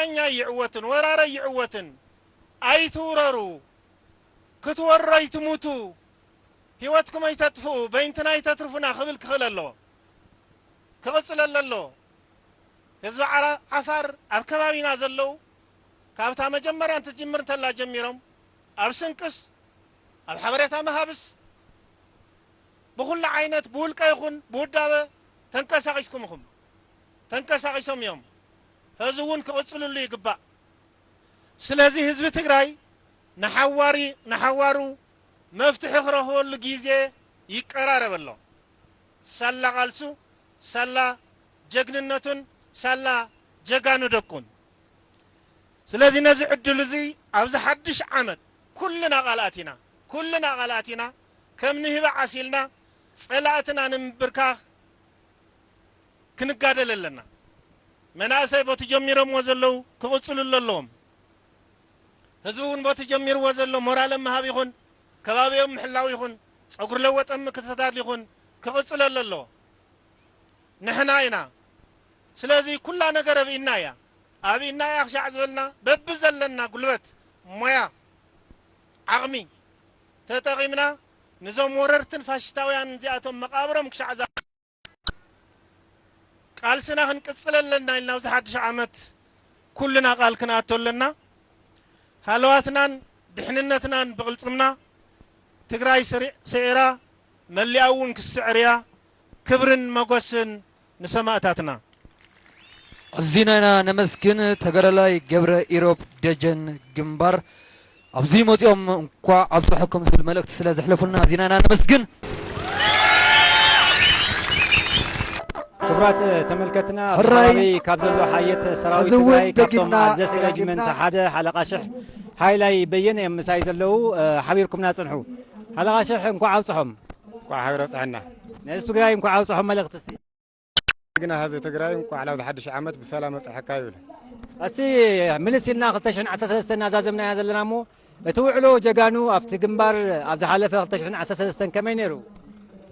እኛ ይዕወትን ወራረ ይዕወትን፣ ኣይትውረሩ፣ ክትወሮ ኣይትሙቱ፣ ህይወትኩም ኣይተጥፍኡ፣ በይንትና ኣይተትርፉና ክብል ክኽእል ኣለዎ። ክቕጽለሉ ኣለዎ። ህዝቢ ዓራ-፣ ዓፋር ኣብ ከባቢና ዘለዉ፣ ካብታ መጀመርያ እንትትጅምር እንተላ ጀሚሮም፣ ኣብ ስንቅስ፣ ኣብ ሓበሬታ ምሃብስ፣ ብኹሉ ዓይነት ብውልቀ ይኹን ብውዳበ ተንቀሳቒስኩም ኢኹም። ተንቀሳቒሶም እዮም። ህዝቢ እውን ክቕጽልሉ ይግባእ። ስለዚ ህዝቢ ትግራይ ንሓዋሪ-፣ ንሓዋሩ መፍትሒ ክረኽበሉ ግዜ ይቀራረብ ኣሎ። ሳላ ቃልሱ፣ ሳላ ጀግንነቱን፣ ሳላ ጀጋኑ ደቁን። ስለዚ ነዚ ዕድል እዚ ኣብዚ ሓድሽ ዓመት ኩልና ቃል ኣቲና፣ ኩልና ቃል ኣቲና፣ ከም ንህቢ ዓሲልና ጸላእትና ንምብርካኽ ክንጋደል ኣለና። መናእሰይ በቲ ጀሚሮምዎ ዘለዉ ክቕጽሉ ኣለዎም። ህዝቢ እውን በቲ ጀሚርዎ ዘሎ ሞራል ምሃብ ይኹን፣ ከባቢኦም ምሕላው ይኹን፣ ጸጉሪ ለወጠ ምክትታል ይኹን፣ ክቕጽለሉ ኣለዎ። ንሕና ኢና። ስለዚ ኩላ ነገር ኣብ ኢድና እያ። ኣብ ኢድና እያ ክሻዕ ዝበልና በብዘለና ጉልበት፣ ሞያ፣ ዓቕሚ ተጠቒምና ንዞም ወረርትን ፋሽስታውያን እዚኣቶም መቓብሮም ክሻዕ ዛ-፣ ቃልስና ክንቅጽል ኣለና ኢልና ኣብዚ ሓድሽ ዓመት ኩልና ቃል ክንኣቶ ኣለና። ሃለዋትናን ድሕንነትናን ብቕልጽምና። ትግራይ ስሪ-፣ ስዒራ፣ መሊኣ እውን ክትስዕር እያ። ክብርን መጎስን ንሰማእታትና። ኣዚና ኢና ነመስግን ተጋዳላይ ገብረ ኢሮብ ደጀን ግንባር። ኣብዚ መጺኦም እንኳዕ ኣብጽሐኩም ዝብል መልእኽቲ ስለ ዘሕለፉልና ኣዚና ኢና ነመስግን። ክቡራት ተመልከትና፣ ኣብዚ ሕራይ። ከባቢ ካብ ዘሎ ሓየት ሰራዊት ሕዚ እውን ትግራይ ካብቶም ደጊምና ኣዘዝቲ ደጋጊምና ሬጅመንት ሓደ ሓለቓ ሽሕ ሃይላይ በየነ እዮም ምሳይ ዘለዉ። እ፣ ሓቢርኩምና ጽንሑ። ሓለቓ ሽሕ እንኳዕ ኣብጽሖም። እንኳዕ ሓቢር ኣብጽሐና። ንህዝቢ ትግራይ እንኳዕ ኣብጽሖም መልእኽቲ እስቲ። ግና ህዝቢ ትግራይ እንኳዕ ናብዚ ሓድሽ ዓመት ብሰላም በጽሐካ ይብል። እስቲ ምልስ ኢልና ክልተ ሽሕን ዓሰርተ ሰለስተን እናዛዘምናያ ዘለና እሞ፣ እቲ ውዕሎ ጀጋኑ ኣብቲ ግንባር ኣብ ዝሓለፈ ክልተ ሽሕን ዓሰርተ ሰለስተን ከመይ ነይሩ?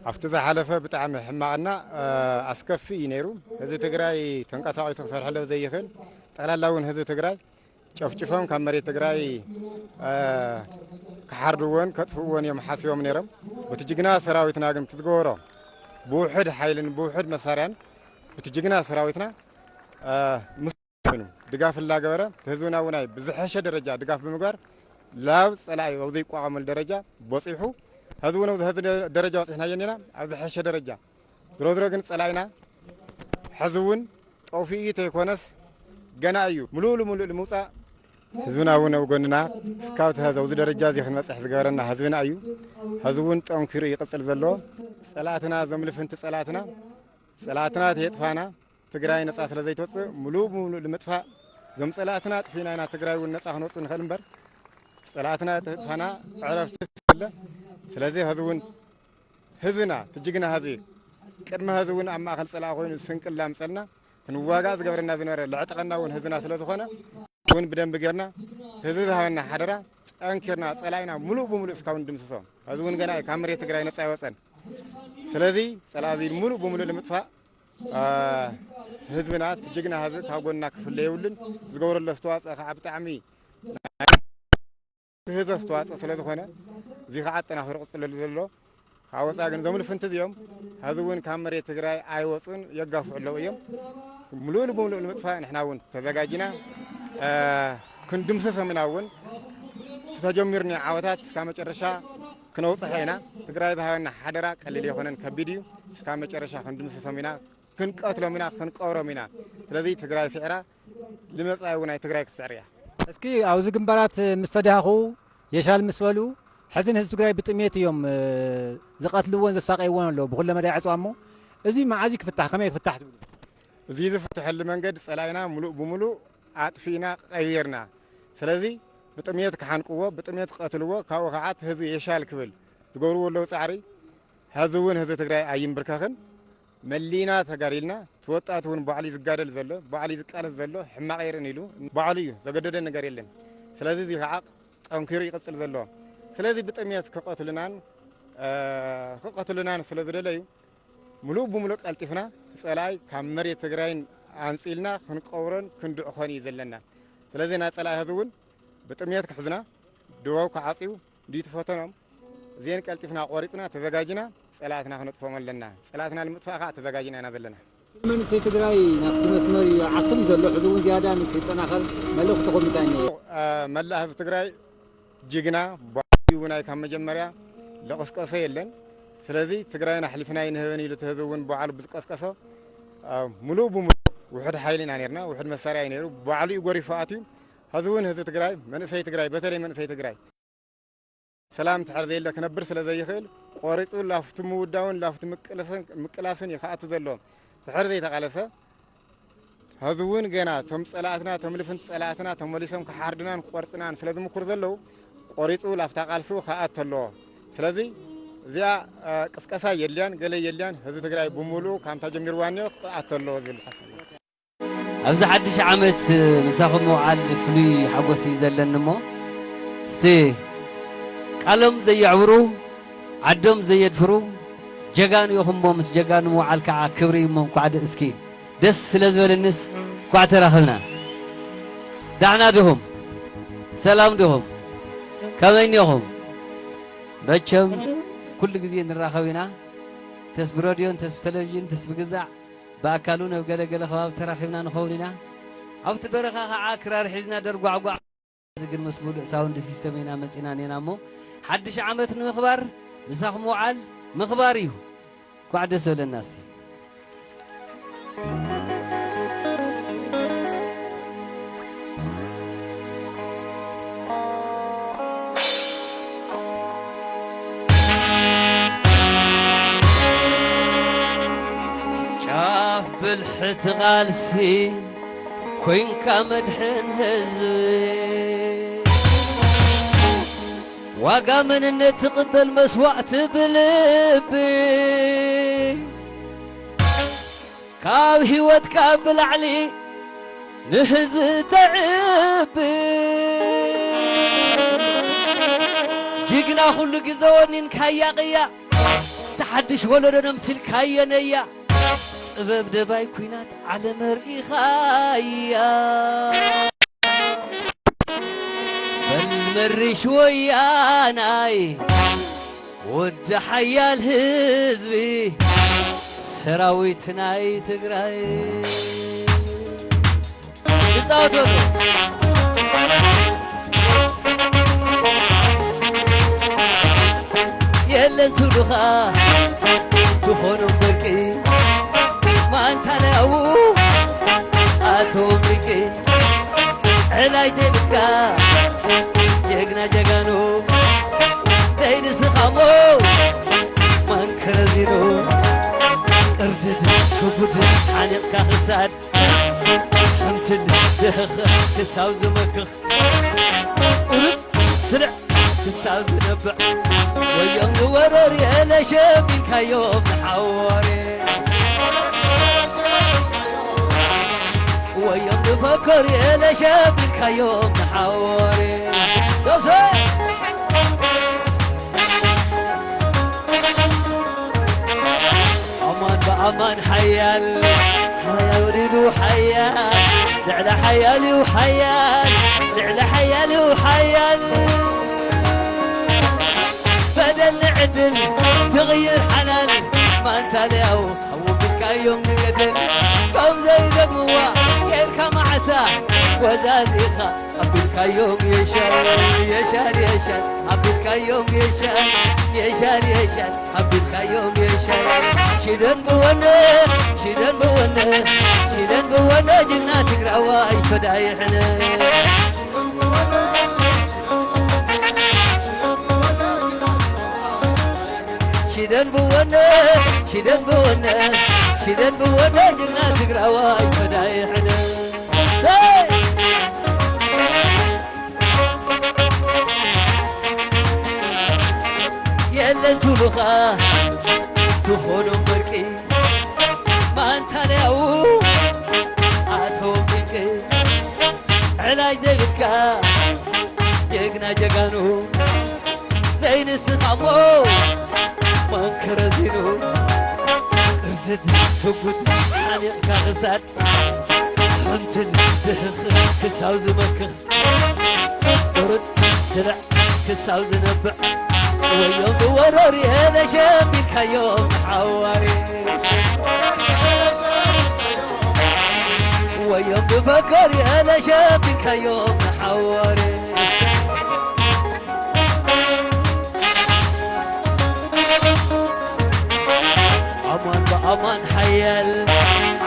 ኣብቲ ዝሓለፈ ብጣዕሚ ሕማቕና፣ እ፣ ኣስከፊ እዩ ነይሩ። ህዝቢ ትግራይ ተንቀሳቒሱ ክሰርሐሉ ዘይኽእል፣ ጠቕላላ እውን ህዝቢ ትግራይ ጨፍጭፎም ካብ መሬት ትግራይ፣ እ፣ ክሓርድዎን ከጥፍእዎን እዮም ሓሲቦም ነይሮም። በቲ ጅግና ሰራዊትና ግን እቲ ዝገበሮ ብውሑድ ሓይልን ብውሑድ መሳርያን እቲ ጅግና ሰራዊትና፣ እ፣ ምስ ድጋፍ እናገበረ፣ እቲ ህዝብና እውን ኣይ ብዝሐሸ ደረጃ ድጋፍ ብምግባር ላብ ጸላኢ ኣብ ዘይቋቋመሉ ደረጃ በጺሑ፣ ሕዚ እውን ኣብዚ ሕዚ ደ-፣ ደረጃ በጺሕናዮ እኒና፣ ኣብ ዝሐሸ ደረጃ። ዝሮ ዝሮ ግን ጸላኢና ሕዚ እውን ጠፊኡ ተይኮነስ ገና እዩ። ምሉእ ልምሉእ ንምውጻእ ህዝብና እውን ኣብ ጎንና፣ እስካብ እቲ ሕዚ ኣብዚ ደረጃ እዚ ክንበጽሕ ዝገበረና ህዝብና እዩ። ሕዚ እውን ጠንኪሩ ይቕጽል ዘሎ። ጸላእትና፣ እዞም ልፍንቲ ጸላእትና፣ ጸላእትና ተየጥፋና፣ ትግራይ ነጻ ስለ ዘይትወጽእ፣ ምሉእ ብምሉእ ንምጥፋእ፣ እዞም ጸላእትና ኣጥፊእና ኢና ትግራይ እውን ነጻ ክንወጽእ ንኽእል እምበር፣ ጸላእትና ተጥፋና ዕረፍቲ ስለ። ስለዚ፣ ሕዚ እውን ህዝብና፣ እቲ ጅግና ህዝቢ፣ ቅድሚ ሕዚ እውን ኣብ ማእከል ጸላኢ ኮይኑ ስንቅል ላምጸልና፣ ክንዋጋእ ዝገብረና ዝነበረ፣ ለዕጠቐና እውን ህዝብና ስለ ዝኾነ፣ እውን ብደንቢ ጌርና፣ እቲ ህዝቢ ዝሃበና ሓደራ፣ ጠንኪርና፣ ጸላኢና ምሉእ ብምሉእ እስካብ ንድምስሶ። ሕዚ እውን ገና እዩ፣ ካብ መሬት ትግራይ ነጻ ኣይወጸን። ስለዚ፣ ጸላኢ እዚ ምሉእ ብምሉእ ንምጥፋእ፣ አ፣ ህዝብና፣ እቲ ጅግና ህዝቢ ካብ ጎንና ክፍለ የብሉን። ዝገብረሉ ኣስተዋፅኦ ከዓ ብጣዕሚ ናይ ህዝቢ ኣስተዋፅኦ ስለ ዝኾነ፣ እዚ ከዓ ኣጠናኺሩ ክቕፅለሉ ዘሎ። ካብ ወፃኢ ግን እዞም ልፍንቲ እዚኦም፣ ሕዚ እውን ካብ መሬት ትግራይ ኣይወፁን፣ የጋፍዑ ኣለዉ እዮም። ምሉእ ብምሉእ ንምጥፋእ ንሕና እውን ተዘጋጅና፣ አ፣ ክንድምስሶም ኢና እውን። እቲ ተጀሚሩ ናይ ዓወታት እስካብ መጨረሻ ክነውፅሖ ኢና። ትግራይ ዝሃበና ሓደራ ቀሊል ኣይኮነን፣ ከቢድ እዩ። እስካብ መጨረሻ ክንድምስሶም ኢና፣ ክንቀትሎም ኢና፣ ክንቀብሮም ኢና። ስለዚ ትግራይ ስዒራ፣ ንመጻኢ እውን ናይ ትግራይ ክትስዕር እያ። እስኪ ኣብዚ ግንባራት ምስ ተዳህኹ፣ የሻል ምስ በሉ፣ ሕዚ ንህዝቢ ትግራይ ብጥሜት እዮም፣ እ፣ ዝቐትልዎን ዘሳቀይዎን ኣለዉ፣ ብኩለ መዳይ ዕፅዋ እሞ፣ እዚ መዓዝ ክፍታሕ፣ ከመይ ክፍታሕ ትብሉ? እዚ ዝፍትሐሉ መንገድ ጸላኢና ምሉእ ብምሉእ ኣጥፊእና ቀቢርና። ስለዚ ብጥሜት ክሓንቅዎ፣ ብጥሜት ክቐትልዎ፣ ካብኡ ከዓ እቲ ህዝቢ የሻል ክብል ዝገብርዎ ኣለዉ ጻዕሪ። ሕዚ እውን ህዝቢ ትግራይ ኣይንብርከኽን። መሊና ተጋዲልና፣ እቲ ወጣት እውን ባዕሉ እዩ ዝጋደል ዘሎ፣ ባዕሉ እዩ ዝቃለስ ዘሎ፣ ሕማቕ የርእን ኢሉ ባዕሉ እዩ፣ ዘገደደ ነገር የለን። ስለዚ እዚ ከዓ ጠንኪሩ ይቕፅል ዘሎ። ስለዚ ብጥሜት ክቐትሉናን፣ እ፣ ክቐትሉናን ስለ ዝደለዩ፣ ምሉእ ብምሉእ ቀልጢፍና እቲ ጸላኢ ካብ መሬት ትግራይን ኣንጺልና ክንቀብሮን ክንድዕኾን እዩ ዘለና። ስለዚ ናይ ጸላኢ ህዝቢ እውን ብጥሜት ክሕዝና፣ ድወው ክዓጽዩ፣ ድዩ ትፈተኖም። እዚአን ቀልጢፍና ቆሪጽና፣ ተዘጋጅና፣ ጸላእትና ክነጥፎም ኣለና። ጸላእትና ንምጥፋእ ከዓ ተዘጋጅና ኢና ዘለና። መንእሰይ ትግራይ ናብቲ መስመር እዩ ዓስል ዘሎ። ሕዚ እውን ዝያዳ ንክጠናኸር መልእኽትኹም እንታይ እኒኦ? አ፣ መላእ ህዝቢ ትግራይ ጅግና፣ ባዕሉ እውን ናይ ካብ መጀመርያ ለቐስቀሶ የለን። ስለዚ ትግራይና ኣሕሊፍና ኣይንህብን ኢሉ እቲ ህዝቢ እውን ባዕሉ ብዝቀስቀሶ፣ አ፣ ሙሉእ ብሙሉእ ውሕድ ሓይሊ ኢና ነርና። ውሕድ መሳርያ እዩ ነይሩ። ባዕሉ እዩ ጎሪፉ ኣትዩ። ሕዚ እውን ህዝቢ ትግራይ፣ መንእሰይ ትግራይ፣ በተለይ መንእሰይ ትግራይ ሰላም እንድሕር ዘየለ ክነብር ስለ ዘይኽእል፣ ቆሪፁ ላፍቲ ምውዳውን ላፍቲ ምቅልስን፣ ምቅላስን እዩ ክኣቱ ዘሎ። ድሕር ዘይተቓለሰ፣ ሕዚ እውን ገና እቶም ጸላእትና፣ እቶም ልፍንቲ ጸላእትና ተመሊሶም ክሓርዱናን ክቆርጽናን ስለ ዝምኩር ዘለዉ፣ ቆሪፁ ላፍታ ቃልሱ ክኣቱ ኣለዎ። ስለዚ እዚኣ፣ እ፣ ቅስቀሳ የድልያን፣ ገለ የድልያን፣ ህዝቢ ትግራይ ብምሉኡ ካምታ ጀሚርዋ እኒኦ ክኣቱ ኣለዎ ዝብል ሓሳብ እዩ። ኣብዚ ሓድሽ ዓመት ምሳኹም ምውዓል ፍሉይ ሓጎስ እዩ ዘለኒ እሞ፣ እስቲ ቃሎም ዘየዕብሩ፣ ዓዶም ዘየድፍሩ ጀጋኑ ኢኹም እሞ፣ ምስ ጀጋኑ ምውዓል ከዓ ክብሪ እዩ እሞ፣ እንኳዕ ደ-፣ እስኪ ደስ ስለ ዝበለንስ እንኳዕ ተራኸብና። ዳሕና ዲኹም? ሰላም ዲኹም? ከመይ እኒኹም? መቸም ኩሉ ግዜ ንራኸብ ኢና። ተስ ብረድዮን ተስ ብቴሌቪዥን ተስ ብግዛዕ ብኣካሉ ናብ ገለገለ ከባቢ ተራኺብና ንኸውን ኢና። ኣብቲ በረኻ ኸዓ ክራር ሒዝና ደርጓዕጓዕ። እዚ ግን ምስ ሙሉእ ሳውንድ ሲስተም ኢና መጺና ኔና እሞ፣ ሓድሽ ዓመት ንምኽባር ምሳኹም ምውዓል ምኽባር እዩ። እንኳዕ ደስ በለና እስቲ። ጫፍ ብልሕቲ ቃልሲ ኮይንካ መድሕን ህዝቢ፣ ዋጋ መንነት ትቕበል መስዋእቲ ብልቢ፣ ካብ ህይወትካ ብላዕሊ ንህዝቢ ተዕቢ። ጅግና ኩሉ ግዘ ወኒንካያ ቅያ፣ ተሓድሽ ወለዶ ነምሲልካዮ ነያ። ጥበብ ደባይ ኩናት ዓለም ኣርኢኻያ። በል መሪሽ ወያናይ ወዲ ሓያል ህዝቢ ሰራዊት ናይ ትግራይ። ይጻወቱ። የለን ትብሉኻ ትኾኖም በቂ ማንታለያው ኣቶም ድቂ ዕላይ ዘይብልካ ጀግና ጀጋኑ ዘይንስኻሞ ማንከረዚኑ ቅርድድ ሽጉድ ሓኒቕካ ክሳድ ሓምትል ድህኽ ክሳብ ዝመክኽ ቁርፅ ስልዕ ክሳብ ዝነብዕ ወዮም ንወረር የለሸቢልካዮም ንሓወሬ ወዮም ንፈከር የለሸቢልካዮም ንሓወሬ ሰብሰብ ኣማን ብኣማን ሓያል ሓያል ወዲዱ ሓያል ልዕሊ ሓያል እዩ ሓያል ልዕሊ ሓያል እዩ ሓያል በደል ንዕድል ትቕይር ሓላል ማንታልያው ኣውብልካዮም ንገደል ከም ዘይደግምዋ ጌርካ መዓሳ ወዛዚኻ ኣቢልካዮም የሻል የሻል የሻል ኣቢልካዮም የሻል የሻል የሻል ኣቢልካዮም የሻል ሽደን ብወነ ሽደን ብወነ ሽደን ብወነ ጅግና ትግራዋይ ፈዳይሕነ ሽደን ብወነ ሽደን ብወነ ሽደን ብወነ ጅግና ትግራዋይ ፈዳይሕነ የለን ትብሉኻ ትኾኖም በቂ ማንታለያው ኣቶም ድቂ ዕላይ ዘይብልካ ጀግና ጀጋኑ ዘይንስኻሞ መንከረዚኑ እርድድ ስጉድ ሓኒቕካ ክሳድ እንትን ድህኽ ክሳብ ዝመክኽ፣ ቁርፅ ስልዕ ክሳብ ዝነብዕ፣ ወዮም ብወሮር የለሸቢካዮም ንሓዋሪ። ወዮም ብፈኮር የለሸቢካዮም ንሓዋሪ። ኣማን ብኣማን ሓያል፣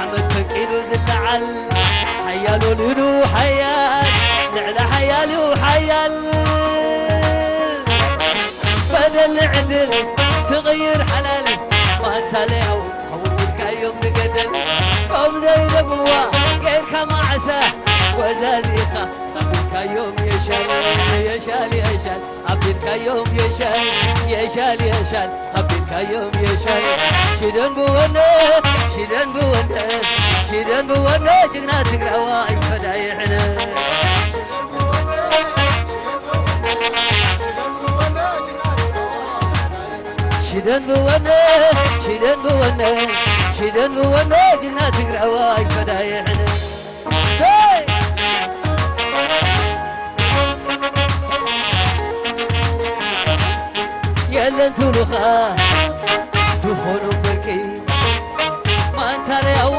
ዓመት ፈንቂሉ ዝለዓል፣ ሓያል ወሊዱ ሓያል፣ ልዕሊ ሓያል እዩ ሓያል። በደል ንዕድል ትቕይር ሓላል፣ ማንታለያው ኣውርድካዮም ንገደል። ከም ዘይደግምዋ ጌርካ ማዕሳ፣ ወዛዚኻ ኣቢልካዮም የሻል፣ የሻል፣ የሻል። ኣቢልካዮም የሻል፣ የሻል፣ የሻል። ኣቢልካዮም የሻል። ሽደን ብወነ፣ ሽደን ብወነ፣ ሽደን ብወነ፣ ጅግና ትግራዋይ ፈዳይሕነ። ሽደን ብወነ፣ ሽደን ብወነ፣ ሽደን ብወነ፣ ጅግና ትግራዋይ ፈዳይሕነ። ሰይ! የለን ትብሉኻ ትኾኑ ብርቂ፣ ማንታለያው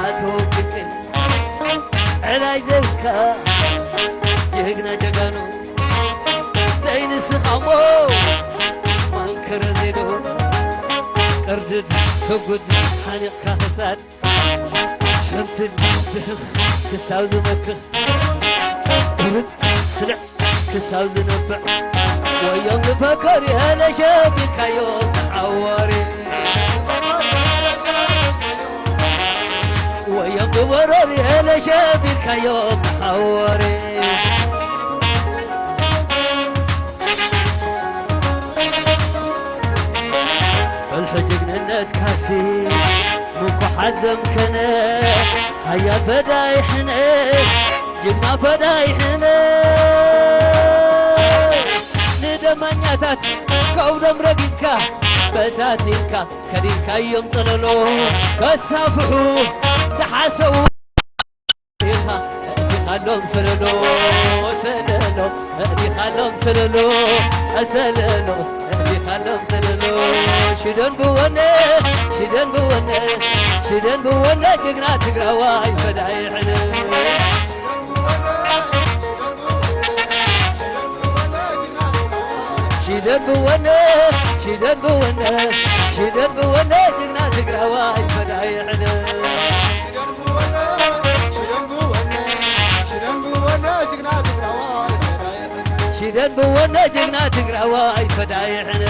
ኣቶ ብርቂ፣ ዕላይ ዘብካ ጀግና ጀጋኑ፣ ዘይንስኻሞ ማንከረ ዜዶ፣ ቅርድድ ሰጉድ ሓኒቕካ ክሳድ፣ ሕንትን ድህኽ ክሳብ ዝመክኽ፣ ቁርፅ ስልዕ ክሳብ ዝነብዕ፣ ወዮም ዝፈከር የለ ሸቢካዮም ንዓወሪ። ወዮም ዝወረር የለ ሸቢካዮም ንዓወሪ። በልሑ ጅግንነትካሲ ምኩሓት ዘምከነ፣ ሓያል ፈዳይ ሕነ፣ ጅግና ፈዳይ ሕነ። ንደመኛታት ከብዶም ረጊጽካ፣ በታቲንካ ከዲንካዮም ጸለሎ፣ ከሳፍሑ ዝሓሰቡ ኢኻ፣ እቲኻሎም ሰለሎ፣ ሰለሎ፣ እቲኻሎም ሰለሎ፣ ሰለሎ፣ እቲኻሎም ሰለሎ። ሽደን ብወነ፣ ሽደን ብወነ፣ ሽደን ብወነ፣ ጅግና ትግራዋይ ፈዳይ ሕነ። ሽደን ብወነ፣ ሽደን ብወነ፣ ሽደን ብወነ፣ ጅግና ትግራዋይ ፈዳይ ሕነ። ሽደን ብወነ ጅግና ትግራዋይ ፈዳይሕነ።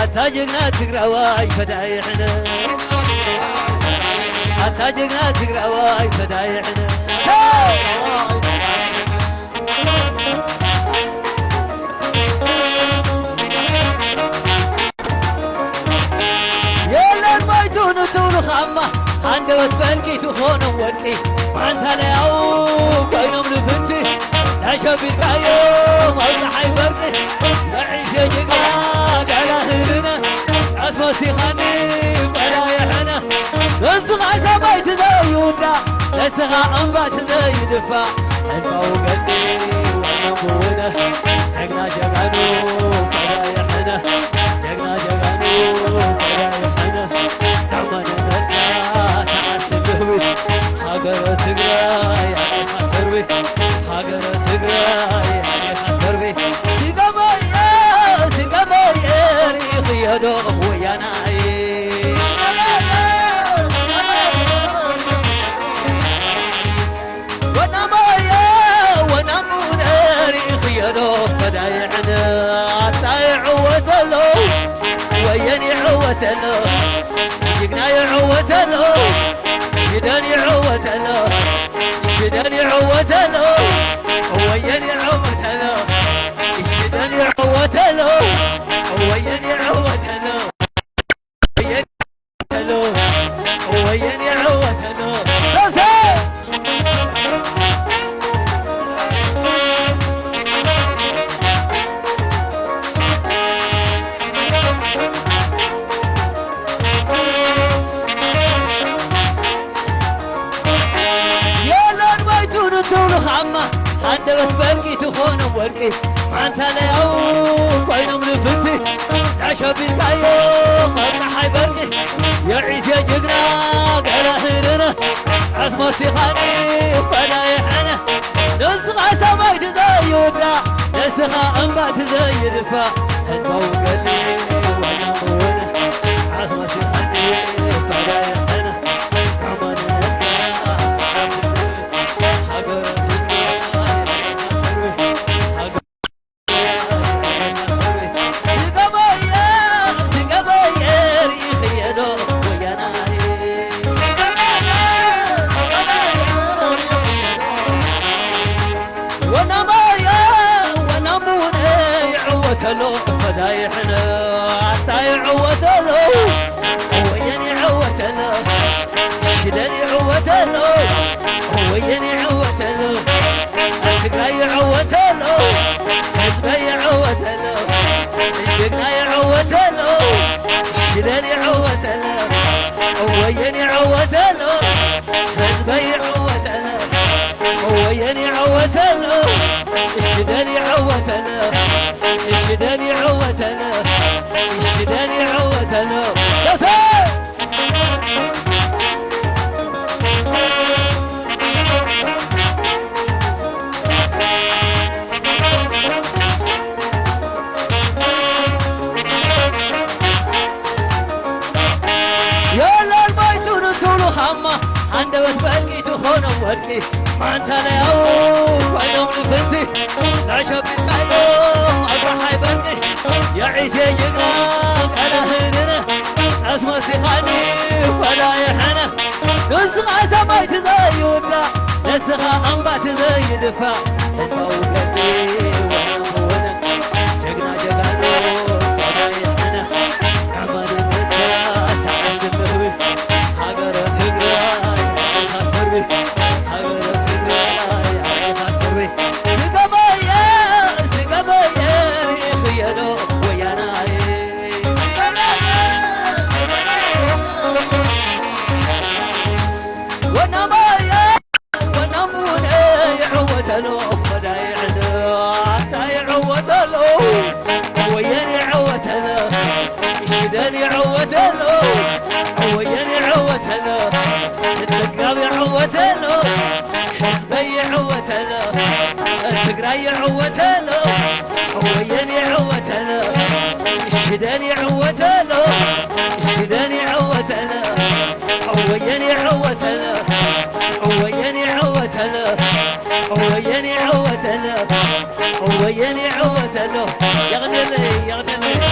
ኣታ ጅግና ትግራዋይ ፈዳይሕነ። ኣታ ጅግና ትግራዋይ ፈዳይሕነ። የለን ሞይቱ ንትብሉ ኻማ፣ ሃንደበት በልቂ ትኾኖም ወርቂ፣ ማንታለያው ኮይኖም ልፍንቲ፣ ናሸቢልካዮም ኣብ ፀሓይ በርቂ። መዒሴ ጅግና ጋላ ህልና፣ ኣስመሲኻኒ በላየሕና። ንስኻ ሰማይ ትዘይውዳእ፣ ንስኻ እምባ ትዘይድፋእ፣ ህዝባዊ ገድሊ ወይኖም ብውነ፣ ጀግና ጀጋኑ ፈዳይሕነ፣ ጀግና ጀጋኑ ፈዳይሕነ፣ ንመንነትና ተዓስብ ህዝቢ፣ ሃገረ ትግራይ ኣዴኻ ሰርቢ፣ ሃገረ ትግራይ ኣዴኻ ሰርቢ። ስገመየ፣ ስገመየ ርኢኽዮ ዶ ወያናይ? ወናማየ ወናሙነ ርኢኽዮ ዶ ፈዳይሕነ? ኣታ ይዕወት ኣሎ፣ ወየን ይዕወት ኣሎ፣ ጅግና ይዕወት ኣሎ፣ ሽደን ይዕወት ኣሎ፣ ሽደን ይዕወት ኣሎ፣ ወየን ይዕወት ኣሎ፣ ሽደን ይዕወት ኣሎ፣ ወየን ይዕወት ኣሎ። ወየን ይዕወት ኣሎ፣ ወየን ይዕወት ኣሎ። ሰብሰብ! ትብሉ ኻማ፣ ሃንደበት በርቂ ትኾኖም ወርቂ፣ ማንታ ለያው ኮይኖም ልፍንቲ፣ ዳሸቢልካዮ ኣብ ፀሓይ በርቂ፣ የዒስ የጅግና ገላህርነ፣ ኣስሞሲኻኒ ፈዳይሕነ፣ ንስኻ ሰማይ ትዘይውዳ፣ ንስኻ እምባ ትዘይድፋ፣ ህዝባዊ ገድሊ ዋና ምውነ፣ ኣስሞሲኻኒ ፈዳይሕነ፣ ኣማንነትካ ወየን ይዕወት ኣሎ፣ ሽደን ይዕወት ኣሎ፣ ወየን ይዕወት ኣሎ፣ ትግራይ ይዕወት ኣሎ፣ ህዝበይ ይዕወት ኣሎ፣ ጅግና ይዕወት ኣሎ፣ ሽደን ይዕወት ኣሎ፣ ወየን ይዕወት ኣሎ፣ ህዝበይ ይዕወት ኣሎ፣ ወየን ይዕወት ኣሎ፣ ሽደን ይዕወት ኣሎ፣ ሽደን ይዕወት ኣሎ፣ ሽደን ይዕወት ኣሎ። የለን ባይቱ ንትብሉ ኻማ፣ ሃንደበት በቂ ትኾኖም ወርቂ፣ ማንታ ለያው ኮይኖም ልፍንቲ፣ ላሸቢካዮ ኣብ ፀሓይ በርቂ፣ የዒሴ ጅግና ቀዳህንነ፣ ኣስመሲኻኒ ፈዳይሕነ፣ ንስኻ ሰማይ ትዘይውዳ፣ ንስኻ ኣምባ ትዘይድፋ፣ ህዝባዊ ገድሊ ወነ ወነ፣ ጀግና ጀጋኑ ፈዳይሕነ፣ ኣማንነትካ ተዓስብዊ፣ ሃገረ ትግራይ፣ ሃገረ ትግራይ፣ ሃገረ ትግራይ፣ ስገበየ፣ ስገበየ፣ ይኽየዶ ወያናይ። ወናማየ፣ ወናሙነ ይዕወተሎ፣ ፈዳይ ዕደ ኣታ ይዕወተሎ፣ ወየን ይዕወተሎ፣ ሽደን ይዕወተሎ፣ ወየን ይዕወተሎ፣ ትግራብ ይዕወተሎ፣ ህዝበይ ይዕወተሎ፣ ትግራይ ይዕወተሎ፣ ወየን ይዕወተሎ፣ ሽደን ይዕወተሎ፣ ሽደን ይዕወተሎ፣ ወየን ይዕወተሎ፣ ወየን ይዕወተሎ፣ ወየን ይዕወተሎ፣ ወየን ይዕወተሎ። የቕንየለይ፣ የቕንየለይ።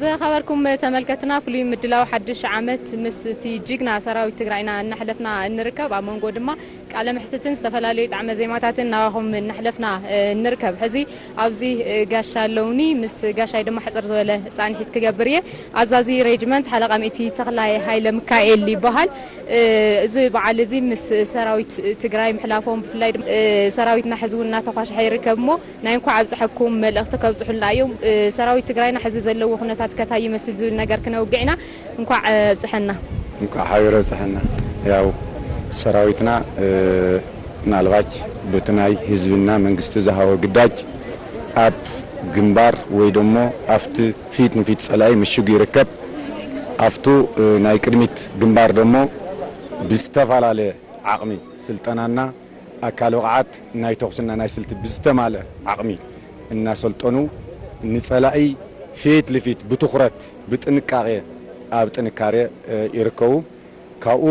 ዝኸበርኩም ተመልከትና፣ ፍሉይ ምድላው ሓድሽ ዓመት ምስ እቲ ጅግና ሰራዊት ትግራይና እናሕለፍና እንርከብ፣ ኣብ መንጎ ድማ ቃለ መሕትትን ዝተፈላለዩ ጣዕመ ዜማታትን ናባኹም እናሕለፍና፣ እ፣ እንርከብ። ሕዚ ኣብዚ፣ እ፣ ጋሻ ኣለውኒ፣ ምስ ጋሻይ ድማ ሕፅር ዝበለ ፃንሒት ክገብር እየ። ኣዛዚ ሬጅመንት ሓለቓ ሚእቲ ተኽላይ ሃይለ ሚካኤል ይበሃል። እ፣ እዚ በዓል እዚ ምስ ሰራዊት ትግራይ ምሕላፎም፣ ብፍላይ ድማ፣ እ፣ ሰራዊትና ሕዚ እውን እናተኳሸሐ ይርከብ እሞ፣ ናይ እንኳዕ ኣብፀሐኩም መልእኽቲ ከብፅሑልና እዮም። እ፣ ሰራዊት ትግራይና ሕዚ ዘለዎ ኩነታት ከታይ ይመስል ዝብል ነገር ክነውግዕ ኢና። እንኳዕ፣ እ፣ ኣብፀሐና። እንኳዕ ሓቢሩ ኣብፀሐና። ያው ሰራዊትና፣ እ፣ ምናልባች በቲ ናይ ህዝብና መንግስቲ ዝሃቦ ግዳጅ ኣብ ግንባር ወይ ደሞ ኣብቲ ፊት ንፊት ጸላኢ ምሽጉ ይርከብ። ኣብቱ፣ እ፣ ናይ ቅድሚት ግንባር ደሞ ብዝተፈላለየ ዓቕሚ ስልጠናና ኣካል ብቕዓት ናይ ተኹስና ናይ ስልቲ ብዝተማልአ ዓቕሚ እናሰልጠኑ ንጸላኢ ፊት ልፊት ብትኹረት ብጥንቃቄ ኣብ ጥንካሬ፣ እ፣ ይርከቡ። ካብኡ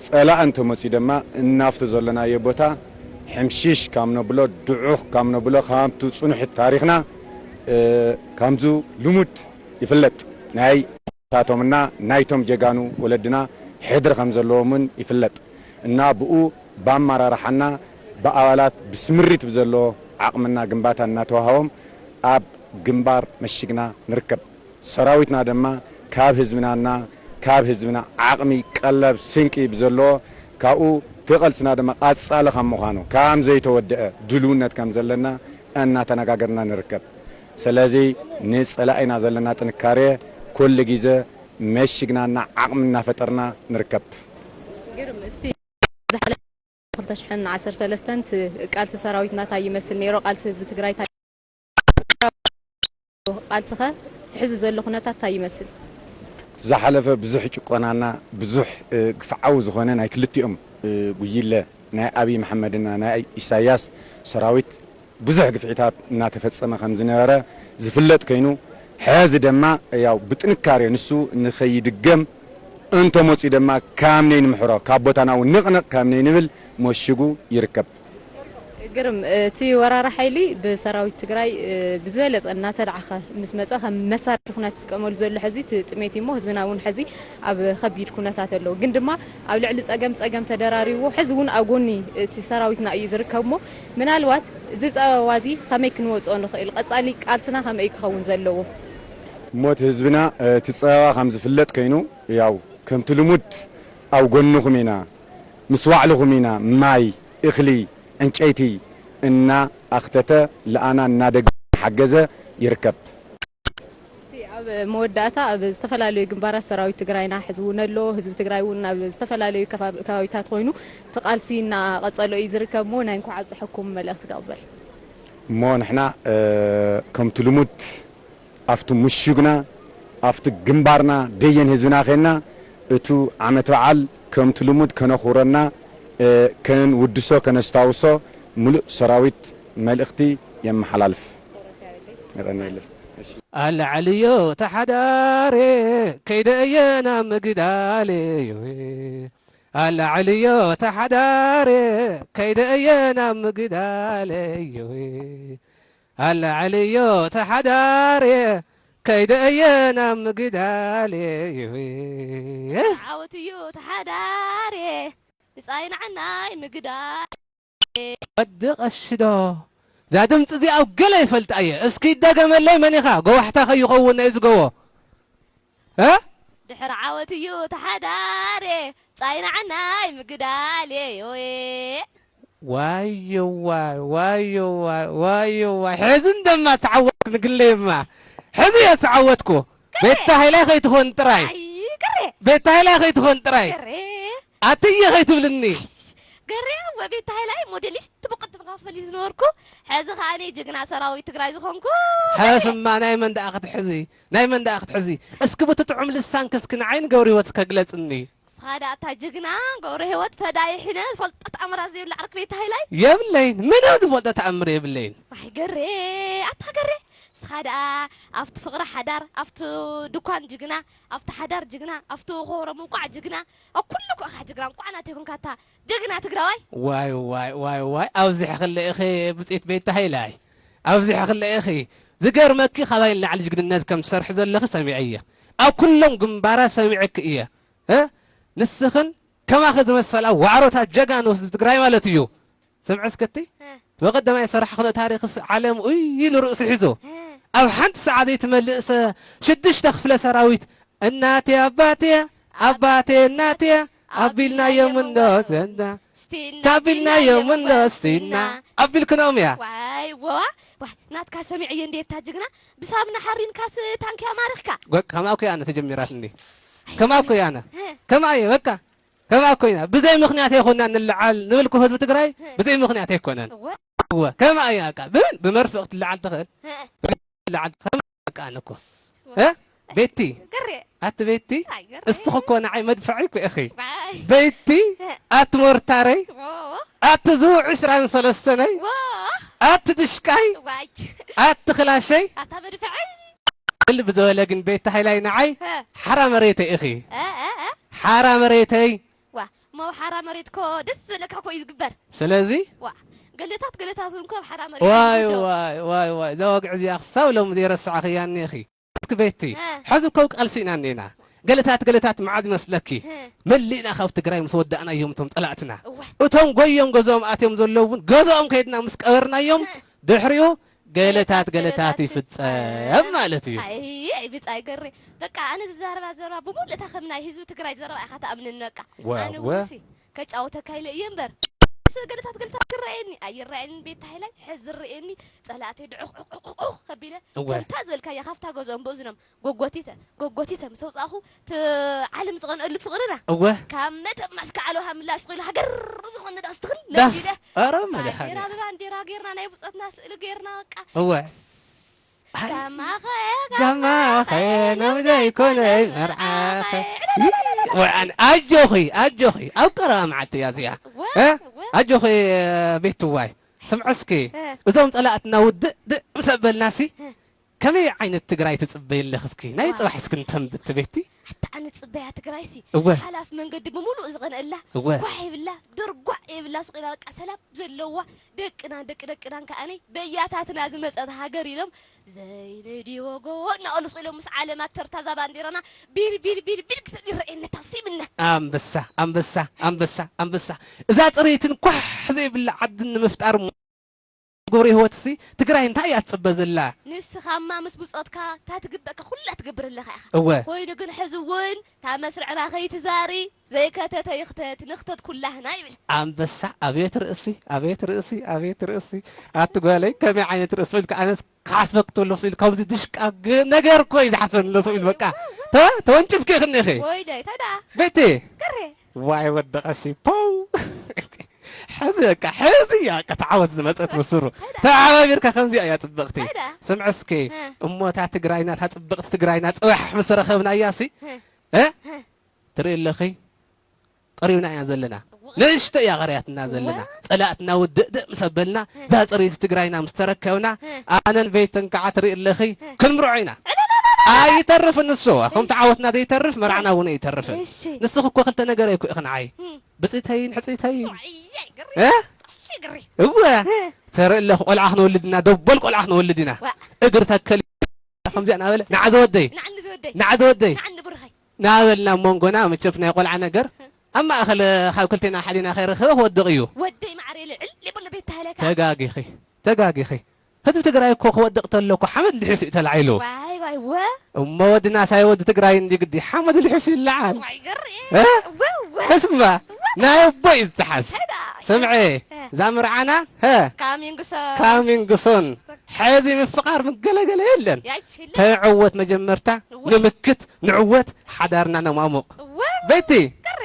ጸላእ እንተመጺኡ ድማ እናብቲ ዘለናዮ ቦታ ሕምሽሽ ካብ ነብሎ፣ ድዑኽ ካብ ነብሎ፣ ካብቲ ጽኑሕ ታሪኽና እ፣ ከምዙ ልሙድ ይፍለጥ። ናይ ታቶምና ናይቶም ጀጋኑ ወለድና ሕድሪ ከም ዘለዎም እውን ይፍለጥ። እና ብኡ ብኣመራርሓና ብኣባላት ብስምሪት ብዘሎ ዓቕምና ግንባታ እናተዋሃቦም ኣብ ግንባር መሽግና ንርከብ። ሰራዊትና ድማ ካብ ህዝብናና ካብ ህዝብና ዓቕሚ፣ ቀለብ፣ ስንቂ ብዘለዎ ካብኡ እቲ ቐልስና ድማ ቐጻሊ ከም ምዃኑ፣ ከም ዘይተወድአ ድልውነት ከም ዘለና እናተነጋገርና ንርከብ። ስለዚ ንጸላኢና ዘለና ጥንካሬ ኩሉ ግዜ መሽግናና ዓቕሚ እናፈጠርና ንርከብ። ግርም፣ እስቲ ዝሓለፈ ክልተ ሽሕን ዓሰርተ ሰለስተን ት-፣ ቃልሲ ሰራዊትና እንታይ ይመስል ነይሩ? ቃልሲ ህዝቢ ትግራይ እንታይ ቃልስኸ ትሕዚ ዘሎ ኩነታት እንታይ ይመስል? ዝሓለፈ ብዙሕ ጭቆናና ብዙሕ፣ እ፣ ግፍዓዊ ዝኾነ ናይ ክልቲኦም፣ እ፣ ጉጅለ ናይ ኣብይ መሐመድና ናይ ኢሳያስ ሰራዊት ብዙሕ ግፍዒታት እናተፈጸመ ከም ዝነበረ ዝፍለጥ ኮይኑ፣ ሕዚ ድማ ያው ብጥንካሬ ንሱ ንኸይድገም እንተመጺኡ ድማ ከም ነይንምሕሮ፣ ካብ ቦታና እውን ንቕንቕ ከም ነይንብል መሽጉ ይርከብ። ግርም፣ እቲ ወራሪ ሓይሊ ብሰራዊት ትግራይ፣ እ፣ ብዝበለጸ እናተዳዕኸ ምስ መጸ ከም መሳርሒ ኩናት ዝጥቀመሉ ዘሎ ሕዚ እቲ ጥሜት እዩ እሞ ህዝብና እውን ሕዚ ኣብ ከቢድ ኩነታት ኣለዉ። ግን ድማ ኣብ ልዕሊ ጸገም ጸገም ተደራሪብዎ ሕዚ እውን ኣብ ጎኒ እቲ ሰራዊትና እዩ ዝርከብ እሞ ምናልባት እዚ ጸበባ እዚ ከመይ ክንወጽኦ ንኽእል? ቀጻሊ ቃልስና ከመይ ክኸውን ዘለዎ? እሞ እቲ ህዝብና፣ እ፣ እቲ ጸበባ ከም ዝፍለጥ ኮይኑ ያው ከምቲ ልሙድ ኣብ ጎንኹም ኢና፣ ምስ ዋዕልኹም ኢና፣ ማይ፣ እኽሊ፣ ዕንጨይቲ እናኣኽተተ ልኣና እናደገ ሓገዘ ይርከብ። እስቲ ኣብ መወዳእታ ኣብ ዝተፈላለዩ ግንባራት ሰራዊት ትግራይና ሕዚ እውን ኣሎ። ህዝቢ ትግራይ እውን ኣብ ዝተፈላለዩ ከባቢ-፣ ከባቢታት ኮይኑ እቲ ቃልሲ እናቐጸሎ እዩ ዝርከብ እሞ ናይ እንኳዕ ኣብፀሐኩም መልእኽቲ ክቕበል። እሞ ንሕና፣ እ፣ ከምቲ ልሙድ ኣብቲ ምሹግና ኣብቲ ግንባርና ደየን ህዝብና ኸንና እቱ ዓመት በዓል ከምቲ ልሙድ ከነኹብረና፣ እ፣ ከንውድሶ ከነስታውሶ ምሉእ ሰራዊት መልእኽቲ የመሓላልፍ። የቐንየለይ። ኣላዕልዮ ተሓዳሬ ከይደ እየ ናብ ምግዳሌ ዮሄ ኣላዕልዮ ተሓዳሬ ከይደ እየ ናብ ምግዳሌ ዮሄ ኣላዕልዮ ተሓዳሬ ከይደ እየ ናብ ምግዳሌ ዮሄ ዓወት እዩ ተሓዳሬ ብጻይ ንዓናይ ምግዳል ወዲ ቀሽዶ እዛ ድምፂ እዚኣ ኣብ ገለ ይፈልጣ እየ እስኪ ይደገመለይ መን ኢኻ ጎባሕታ ከይኸውን እዩ ዝገቦ እ ድሕሪ ዓወት እዩ ተሓዳሬ ጻይ ንዓናይ ምግዳል ዮየ ዋይዋይ ዋይዋይ ዋይዋይ ሕዚ እንደማ ተዓወትኩ ንግለይማ ሕዚ እየ ተዓወትኩ ቤታ ሃይላይ ከይትኾን ጥራይ ኣይ ቅሬ ቤታ ሃይላይ ከይትኾን ጥራይ ቅሬ ኣትየ ከይትብልኒ ገሬ ወቤት ሃይላይ ሞዴሊስት ብቅድም ካፈል ዝነበርኩ ሕዚ ከዓኒ ጅግና ሰራዊት ትግራይ ዝኾንኩ ሕስማ ናይ መን ደኣ ክትሕዚ ናይ መን ደኣ ክትሕዚ እስኪ ብቲ ጥዑም ልሳንኪ እስኪ ንዓይ ንገብረ ህይወት ከግለፅኒ ንስኻ ደኣ እታ ጅግና ገብረ ህይወት ፈዳይ ሕነ ዝፈልጦ ተኣምራት ዘይብላ ዓርክ ቤት ሃይላይ የብለይን ምንም ዝፈልጦ ተኣምር የብለይን ዋይ ገሬ ኣታ ገሬ ንስኻ ደኣ ኣብቲ ፍቕሪ ሓዳር ኣብቲ ድኳን ጅግና ኣብቲ ሓዳር ጅግና ኣብቲ ኮብሮ ምውቃዕ ጅግና ኣብ ኩሉ እኮ ኢኻ ጅግና እንቋዕ ናተይ ኮንካ እታ ጅግና ትግራዋይ ዋይ ዋይ ዋይ ዋይ ኣብዚሕክለ ኢኺ ብፅኢት ቤት ሃይላይ ኣብዚሕክለ ኢኺ ዝገርመኪ ካባይ ንላዕሊ ጅግንነት ከም ትሰርሒ ዘለኺ ሰሚዐ እየ ኣብ ኩሎም ግንባራት ሰሚዐኪ እየ እ ንስኽን ከማኺ ዝመሰላ ዋዕሮታት ጀጋኑ ህዝቢ ትግራይ ማለት እዩ ስምዒ እስክቲ ብቐደማይ ሰራሕክሎ ታሪኽስ ዓለም ኡይ ኢሉ ርእሲ ሒዙ ኣብ ሓንቲ ሰዓት ዘይትመልእሰ ሽዱሽተ ክፍለ ሰራዊት እናቴ ኣባቴ ኣባቴ እናቴ ኣቢልናዮም እንዶ ዘና ታቢልናዮም እንዶ ስቲና ኣቢልክኖም እያ ዋይ ወዋ ዋይ ናትካ ሰሚዐዮ እንዴታ ጅግና ብሳምና ሓሪንካስ ታንኪ ኣማሪኽካ ከማኩ ያነ ተጀሚራት እንዴ ከማኩ ያነ ከማየ በቃ ከማኩ ኢና ብዘይ ምክንያት ኣይኮና ንልዓል ንብል እኮ ህዝቢ ትግራይ ብዘይ ምክንያት ኣይኮነን እወ ከማየ በቃ ብምን ብመርፍእ ክትልዓል ትኽእል ትልዓል ትኽእል በቃ ኣነ እኮ እ ቤቲ ገሬ ኣቲ ቤቲ ኣይ ገሬ እስኺ እኮ ንዓይ መድፍዐይ እኮ ኢኺ ዋይ ቤቲ ኣቲ ሞርታረይ ዎ ኣቲ ዝው ዕስራን ሰለስተነይ ዎ ኣቲ ድሽቃይ ዋይ ኣቲ ክላሸይ ኣታ መድፍዐይ እል ብዝበለ ግን ቤቲ ሃይላይ ንዓይ ሓራ መሬተይ ኢኺ እ እ እ ሓራ መሬተይ ዋ መው ሓራ መሬት ኮ ደስ ዝብለካ ኮ እዩ ዝግበር ስለዚ ዋ ገለታት ገለታት እውን እኮ ኣብ ሓራ መሬት ዋይ ይውደው። ዋይ ዋይ ዋይ፣ እዛ ወግዒ እዚኣ ክሳብ ሎሚ ዘይረስዓኽያ እኒኺ። እስኪ ቤቲ፣ እ። ሕዚ እኮ ቃልሲ ኢና እኒና። ገለታት ገለታት መዓዝ ይመስለኪ? እ። መሊእና ካብ ትግራይ ምስ ወዳእናዮም እቶም ጸላእትና። እወ። እቶም ጎዮም ገዝኦም ኣትዮም ዘለዉ እውን ገዝኦም ከይድና ምስ ቀበርናዮም፣ እ። ድሕሪኡ ገለታት ገለታት ገለታት ገለታት ይፍጸም ይፍጸም። ማለት እዩ። ኣይ፣ ኣይ፣ ብጻይ ገሬ። በቃ ኣነ ዝዛረባ ዘረባ ብምሉእ እታ ከም ናይ ህዝቢ ትግራይ ዘረባ ኢኻ ትኣምንን በቃ። ወ-፣ ኣነ ወ-፣ እውን ሲ ከጫውተካ ኢለ እየ እምበር። ስ-፣ ገለታት ገለታት ክረኣየኒ ኣይረኣየኒ ቤት ሃይላይ፣ ሕዚ ዝረኣየኒ ጸላእተይ ድዑቕ ዑቕ ዑቕ ዑቕ ከቢለ፣ እወ። ከምታ ዝበልካያ ካብታ ገዝኦም ብእዝኖም ጎጎቲተ፣ ጎጎቲተ ምስ ኣውጻእኹ፣ እቲ ዓለም ዝቐንአሉ ፍቕርና። እወ። ካብ መተማ እስከ ዓለውሃ ምላሽ ስቕ ኢሉ ሃገር ዝኾነ ዳስ ትኽል ዳስ። ነጊደ። ኣረ ባንዴራ መድሓኒዓለም። ብባንዴራ ጌርና፣ ናይ ብጾትና ስእሊ ጌርና፣ በቃ። እወ። ኣይ። ጋማኸ፣ ጋማኸ፣ ጋማኸ፣ ናብ ዘይኮነ መርዓኸ። ወይ ኣነ፣ ኣጆኺ፣ ኣጆኺ፣ ኣብ ቀረባ መዓልቲ እያ እዚኣ። እወ፣ እ? እወ። ኣጆኺ፣ ቤትዋይ። ስምዒ እስኪ፣ እ። እዞም ጸላእትና ውድእ ድእ ምስ ኣበልናሲ፣ እ። ከመይ ዓይነት ትግራይ ትጽበይ ኣለኺ እስኪ? ናይ ዋው። ጽባሕ እስኪ ንተንብት ቤቲ። ኣታ ኣነ ጽበያ ትግራይሲ፣ እወ። ሓላፍ መንገዲ ብምሉእ ዝቐንአላ፣ እወ። ጓሕ የብላ፣ ደርጓዕ የብላ፣ ስቕ ኢላ በቃ ሰላም ዘለዋ፣ ደቅና፣ ደቂ ደቅናን ከኣኒ በያታትና ዝመጸት ሃገር ኢሎም ዘይነድይዎ ጎቦ እናቐሉ ስቕ ኢሎም ምስ ዓለማት ተርታ እዛ ባንዴራና ቢል፣ ቢል፣ ቢል፣ ቢል ክትብል ይረኣየኒ ታሲብና። ኣንበሳ፣ ኣንበሳ፣ ኣንበሳ፣ ኣንበሳ። እዛ ጽርይትን ኳሕ ዘይብላ ዓድን ንምፍጣር እሞ ግብሪ ህይወትሲ ትግራይ እንታይ እያ ትጽበ ዘላ? ንስኻማ ምስ ብጾትካ እታ ትግበእካ ኩላ ትገብር ኣለኻ ኢኻ። እወ። ኮይኑ ግን ሕዚ እውን እታ መስርዕና ከይትዛሪ ዘይከተተ ይኽተት፣ ንኽተት ኩላህና ይብል። ኣንበሳ፣ ኣቤት ርእሲ፣ ኣቤት ርእሲ፣ ኣቤት ርእሲ። ኣቲ ጓለይ፣ ከመይ ዓይነት ርእሲ ኢልካ ኣነስ ክሓስበክ ተሎ ኢሉ ካብዚ ድሽቃ ግ-፣ ነገር እኮ እዩ ዝሓስበኒ ኣሎ ሰብ ኢሉ በቃ። ተ-፣ ተወንጭፍኪ ኢኽኒ ኢኺ። ወይ ዳይ፣ ታይ ደኣ? ቤቲ። ገሬ። ዋይ ወዲ ቀሺ፣ ፖው። ሕዚ በቃ፣ ሕዚ እያ በቃ ተዓወት ዝመጸት ምስሩ። ታይ ደኣ? ተሓባቢርካ ከምዚኣ እያ ጽብቕቲ። ታይ ደኣ? ስምዒ እስኪ፣ እ። እሞ እታ ትግራይና፣ እታ ጽብቕቲ ትግራይና ጽባሕ ምስ ረኸብናያሲ፣ እ። እ? እ። ትርኢ ኣለኺ፣ ቀሪብና ኢና ዘለና። እወ። ንእሽቶ እያ ቀርያትና ዘለና። እወ። ጸላእትና ውድእ ድእ ምስ ኣበልና፣ እ። እዛ ጽርይቲ ትግራይና ምስ ተረከብና፣ እ። ኣነን ቤትን ከዓ ትርኢ ኣለኺ፣ እ። ክንምርዖ ኢና። ዕለለለለ። ኣይተርፍን ንሱ፣ ከምቲ ዓወትና ዘይተርፍ መርዓና እውን ኣይተርፍን። እሺ። ንስኺ እኮ ክልተ ነገር እኮ ኢኺ ንዓይ። እ። ብፅተይን ሕፅይተይን። ዋይ፣ ግሪ። እ? እሺ፣ ግሪ። እወ። እ። ተርኢ ኣለኺ፣ ቆልዓ ክንወልድ ኢና፣ ደቦል ቆልዓ ክንወልድ ኢና። ዋ። እግሪ ተከል ከምዚኣ እናበለ፣ ንዓ ዘወደይ። ንዓኒ ዘወደይ። ንዓ ዘወደይ። ንዓኒ ብሩኸይ። እናበልና ኣብ መንጎና መቸም ናይ ቆልዓ ነገር ኣብ ማእኸል ካብ ክልቴና ሓዲና ከይረኸበ ክወድቕ እዩ። ወደይ ማዕረ ልዕል ይበሎ ቤት ተሃለካ። ተጋጊኺ፣ ተጋጊኺ። ህዝቢ ትግራይ እኮ ክወድቕ ተሎ እኮ ሓመድ ልሒሱ እዩ ተላዒሉ። ዋይ፣ ዋይ፣ ወ። እሞ ወድና ሳይ ወዲ ትግራይ እንዲ ግዲ ሓመድ ልሒሱ ይለዓል። ዋይ፣ ግሪ። እ? ወ፣ ወ። እስማ፣ ወ። ናይ ኣቦ እዩ ዝተሓዝ። ሄዳ። ስምዒ፣ እ። እዛ ምርዓና፣ ሀ? ካሚንግሶን። ካሚንግሶን። ሕዚ ምፍቓር ምገለገለ የለን። ያችለ። ተዕወት መጀመርታ፣ እወ። ንምክት፣ ንዕወት፣ ሓዳርና ነማሙቕ። እወ። ቤቲ። ቅሬ።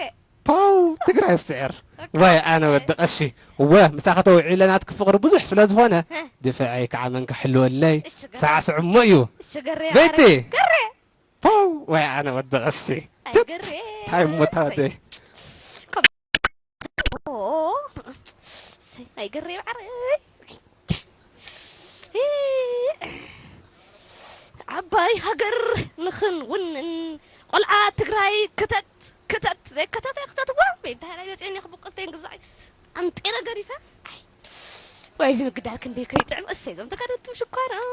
ፓው፣ ትግራይ ስዕር። ኦኬ። ወይ ኣነ ወዲ ቀሺ። እወ፣ ምሳኻ ተውዒለ ናትኪ ፍቕሪ ብዙሕ ስለ ዝኾነ፣ ሀ። ድፍዐይ ከዓ መን ክሕልወለይ? እሺ፣ ገሬ። ሳዕስዕ እሞ እዩ። እሺ፣ ገሬ። ቤቲ። ገሬ። ፓው፣ ወይ ኣነ ወዲ ቀሺ። ኣይ፣ ገሬ። ታይ እሞ ታደ? እሰይ። ኦ፣ እሰይ፣ ኣይ፣ ገሬ፣ ማዕረ። ዓባይ ሃገር ንኽንውንን፣ ቆልዓ ትግራይ ክተት፣ ክተት፣ ዘይከተተ ክተትዋ። ወይ እንታይ ናይ መፅአኒ ክብቁልተይን ግዛዕ ኣምጤረ ገሪፈ። ኣይ፣ ወይ እዚ ምግዳል ክንደይ ከይጥዕም። እሰይ፣ እዞም ተጋደልቲ ሽኳሮም፣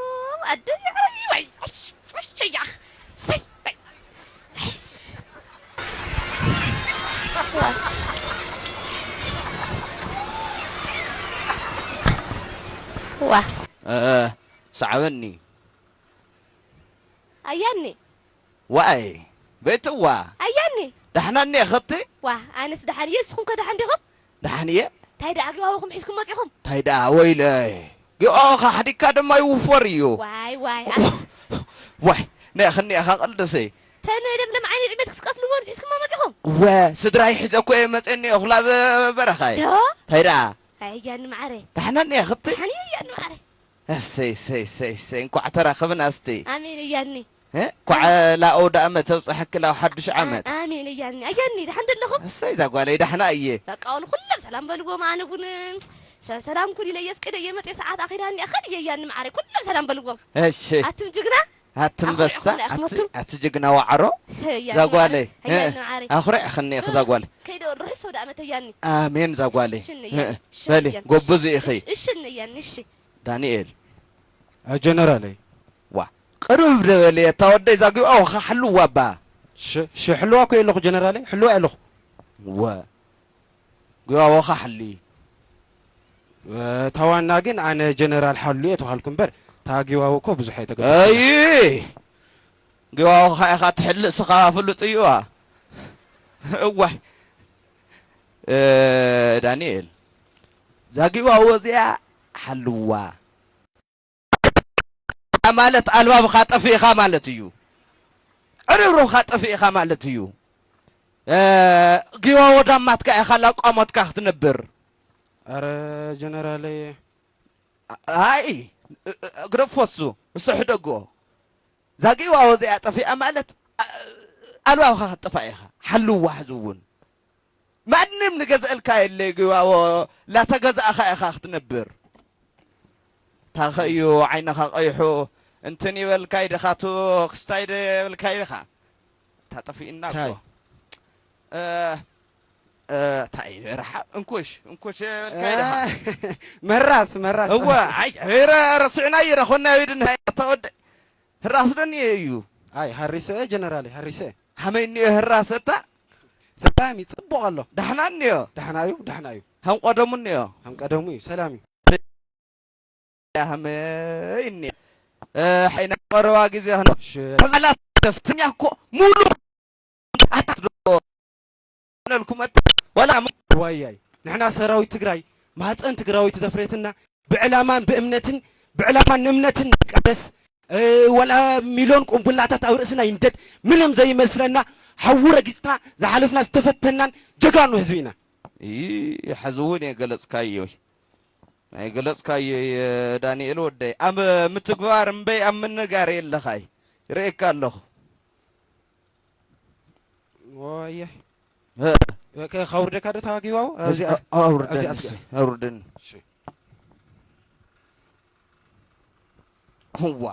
ኣደይ፣ ኣይ፣ ወይ፣ ኣሽ፣ ኣሽ፣ ያኽ፣ እሰይ፣ ወይ። ዋ። እ፣ ሰዓበኒ። ኣያኒ። ዋይ፣ ቤትዋ። ኣያኒ። ደሕና እኒኤ ኸቲ? ዋ፣ ኣነስ ደሓን እየ፣ ንስኹም ከ ደሓን ዲኹም? ደሓን እየ። እንታይ ደኣ ኣግባብኹም ሒዝኩም መጺኹም? እንታይ ደኣ ወይለይ። ጊኦ ኸሕዲካ ድማ ይውፈር እዩ። ዋይ፣ ዋይ፣ ኣ- ዋይ፣ ናይ ኽኒኤኻ ቐልደሰይ። ተን ለምለም ዓይኒ ጥሜት ክትቀትልዎ ንስ ሒዝኩሞ መጺኹም? ወ፣ ስድራይ ሒዘ እኮ እየ መጺአ እኒኤኹ ላብ በረኻይ። ዶ? እንታይ ደኣ? ኣይ፣ ኣያኒ መዓረይ። ደሕና እኒኤ ኽቲ? ደሓን እየ፣ ኣያኒ መዓረይ። እሰይ፣ እሰይ፣ እሰይ፣ እሰይ፣ እንኳዕ ተራኸብና እስቲ። ኣሜን፣ ኣያኒ። እ? እንኳዕ ላኦዳእመ ተብጽሐኪ ላው ሓድሽ ዓመት። ኣሜን፣ ኣያኒ። ኣያኒ፣ ደሓን ደለኹም? እሰይ፣ እዛ ጓለይ ደሕና እየ። በቃ፣ ንኹሎም ሰላም በልዎም፣ ኣነ እውን ሰ-፣ ሰላም ኩን ኢለ የፍቅደ እየ መጽየ ሰዓት ኣኺላ እኒኣ፣ ኸድ እየ፣ ኣያኒ መዓረይ፣ ኩሎም ሰላም በልዎም። እሺ። ኣቱም ጅግና። ኣቲ ኣንበሳ፣ ኣቲ ጅግና ዋዕሮ፣ ዛጓለይ። ኣኹሪዕኽኒ ኢኺ ዛጓለይ። ከይደ ርሑስ ወደ ኣመት እያኒ። ኣሜን ዛጓለይ። ሽን እያኒ፣ ሽን በሊ እያኒ። ጎብዙ ኢኺ። እሽ-፣ እሽን እያኒ፣ እሺ። ዳንኤል። ጀነራለይ። ዋ፣ ቅርብ ደበሊ፣ እታ ወደይ ዛጊዋ ወኻ ሕልዋ እባ። ሽ-፣ ሽ-፣ ሕልዋ እኮ የለኹ ጀነራለይ፣ ሕልዋ የለኹ። ወ-፣ ጊዋዎ ኸሓሊ። እ፣ እታ ዋና ግን ኣነ ጀነራል ሓሉ እየ ተባልኩ እምበር፣ እታ ጊዋዎ እኮ ብዙሕ ኣይተገደስኩ። ኣይ! ጊዋዎ ኸኣ ኢኻ ትሕልእ፣ ስኻ ፍሉጥ እዩዋ። እዋይ! እ፣ ዳንኤል፣ እዛ ጊዋዎ እዚኣ ሓልዋ። ማለት ኣልባብኻ ጠፊእኻ ማለት እዩ። ዕርብርብኻ ጠፊእኻ ማለት እዩ። እ፣ ጊዋዎ ዳማትካ ኢኻ ላቋ ሞትካ ክትነብር። ኣረ ጀነራለይ። ኣይ፣ እ፣ እ፣ ግደፎ እሱ፣ እሱ ሕደጎ። እዛ ጊዋዎ እዚኣ ጠፊኣ ማለት፣ ኣ-፣ ኣልባብኻ ክትጠፋእ ኢኻ። ሓልዋ ሕዚ እውን። ማንም ንገዝአልካ የለ ጊዋዎ፣ ላተገዛእኻ ኢኻ ክትነብር። ታኸ እዩ ዓይንኻ ቀይሑ፣ እንትን ይበልካይ ድኻ፣ ቱ ክስታይ ደ ይበልካይ ድኻ። ታጠፊእና እኮ። ታይ? እ፣ እ፣ ታይ ረሓ-፣ እንኩሽ፣ እንኩሽ ይበልካይ ድኻ። እ፣ መራስ፣ መራስ። እወ፣ ኣይ፣ ረ-፣ ረሲዕናዮ ደ፣ ኮና ይድና፣ ተወደ-፣ ህራስ ዶ እኒኦ እዩ? ኣይ፣ ሃሪሰ ጀነራል፣ ሃሪሰ። ሃመይ እኒኦ ህራሰ እታ? ሰላም እዩ፣ ጽቡቕ ኣሎ። ዳሕና እኒኦ? ዳሕና እዩ፣ ዳሕና እዩ። ሃም ቀደሙ እኒኦ? ሃም ቀደሙ እዩ፣ ሰላም እዩ። ሃመይ እኒኦ? እ፣ ሓይና ቀረባ ግዜ ህኖ። ሽ- ሕዛላት ደስተኛ እኮ ሙሉ ኣታት ዶ ነልኩም ኣታ? ዋላ ም- ዋያይ፣ ንሕና ሰራዊት ትግራይ፣ ማህፀን ትግራዊት ዘፍረየትና፣ ብዕላማን ብእምነትን፣ ብዕላማን ንእምነትን ንቃለስ፣ እ፣ ወላ ሚልዮን ቁምቡላታት ኣብ ርእስና ይንደድ፣ ምንም ዘይመስለና፣ ሓዊ ረጊጽና ዝሓለፍና ዝተፈተናን ጀጋኑ ህዝቢ ኢና። ይ-፣ ሕዚ እውን የገለጽካዮ። ኣይገለጽካዮ፣ ዳንኤል ወደይ። ኣብ ምትግባር እምበይ ኣብ ምንጋር የለኻይ። ይርእየካ ኣለኹ። ወየ። እ። ከ-፣ ከውርደካ ዶ ተዋጊባው? እዚ ኣብዚኣ፣ ኣ-፣ ኣውርደኒ ኣብዚኣ እስኪ፣ ኣውርደኒ። እሺ። እዋ።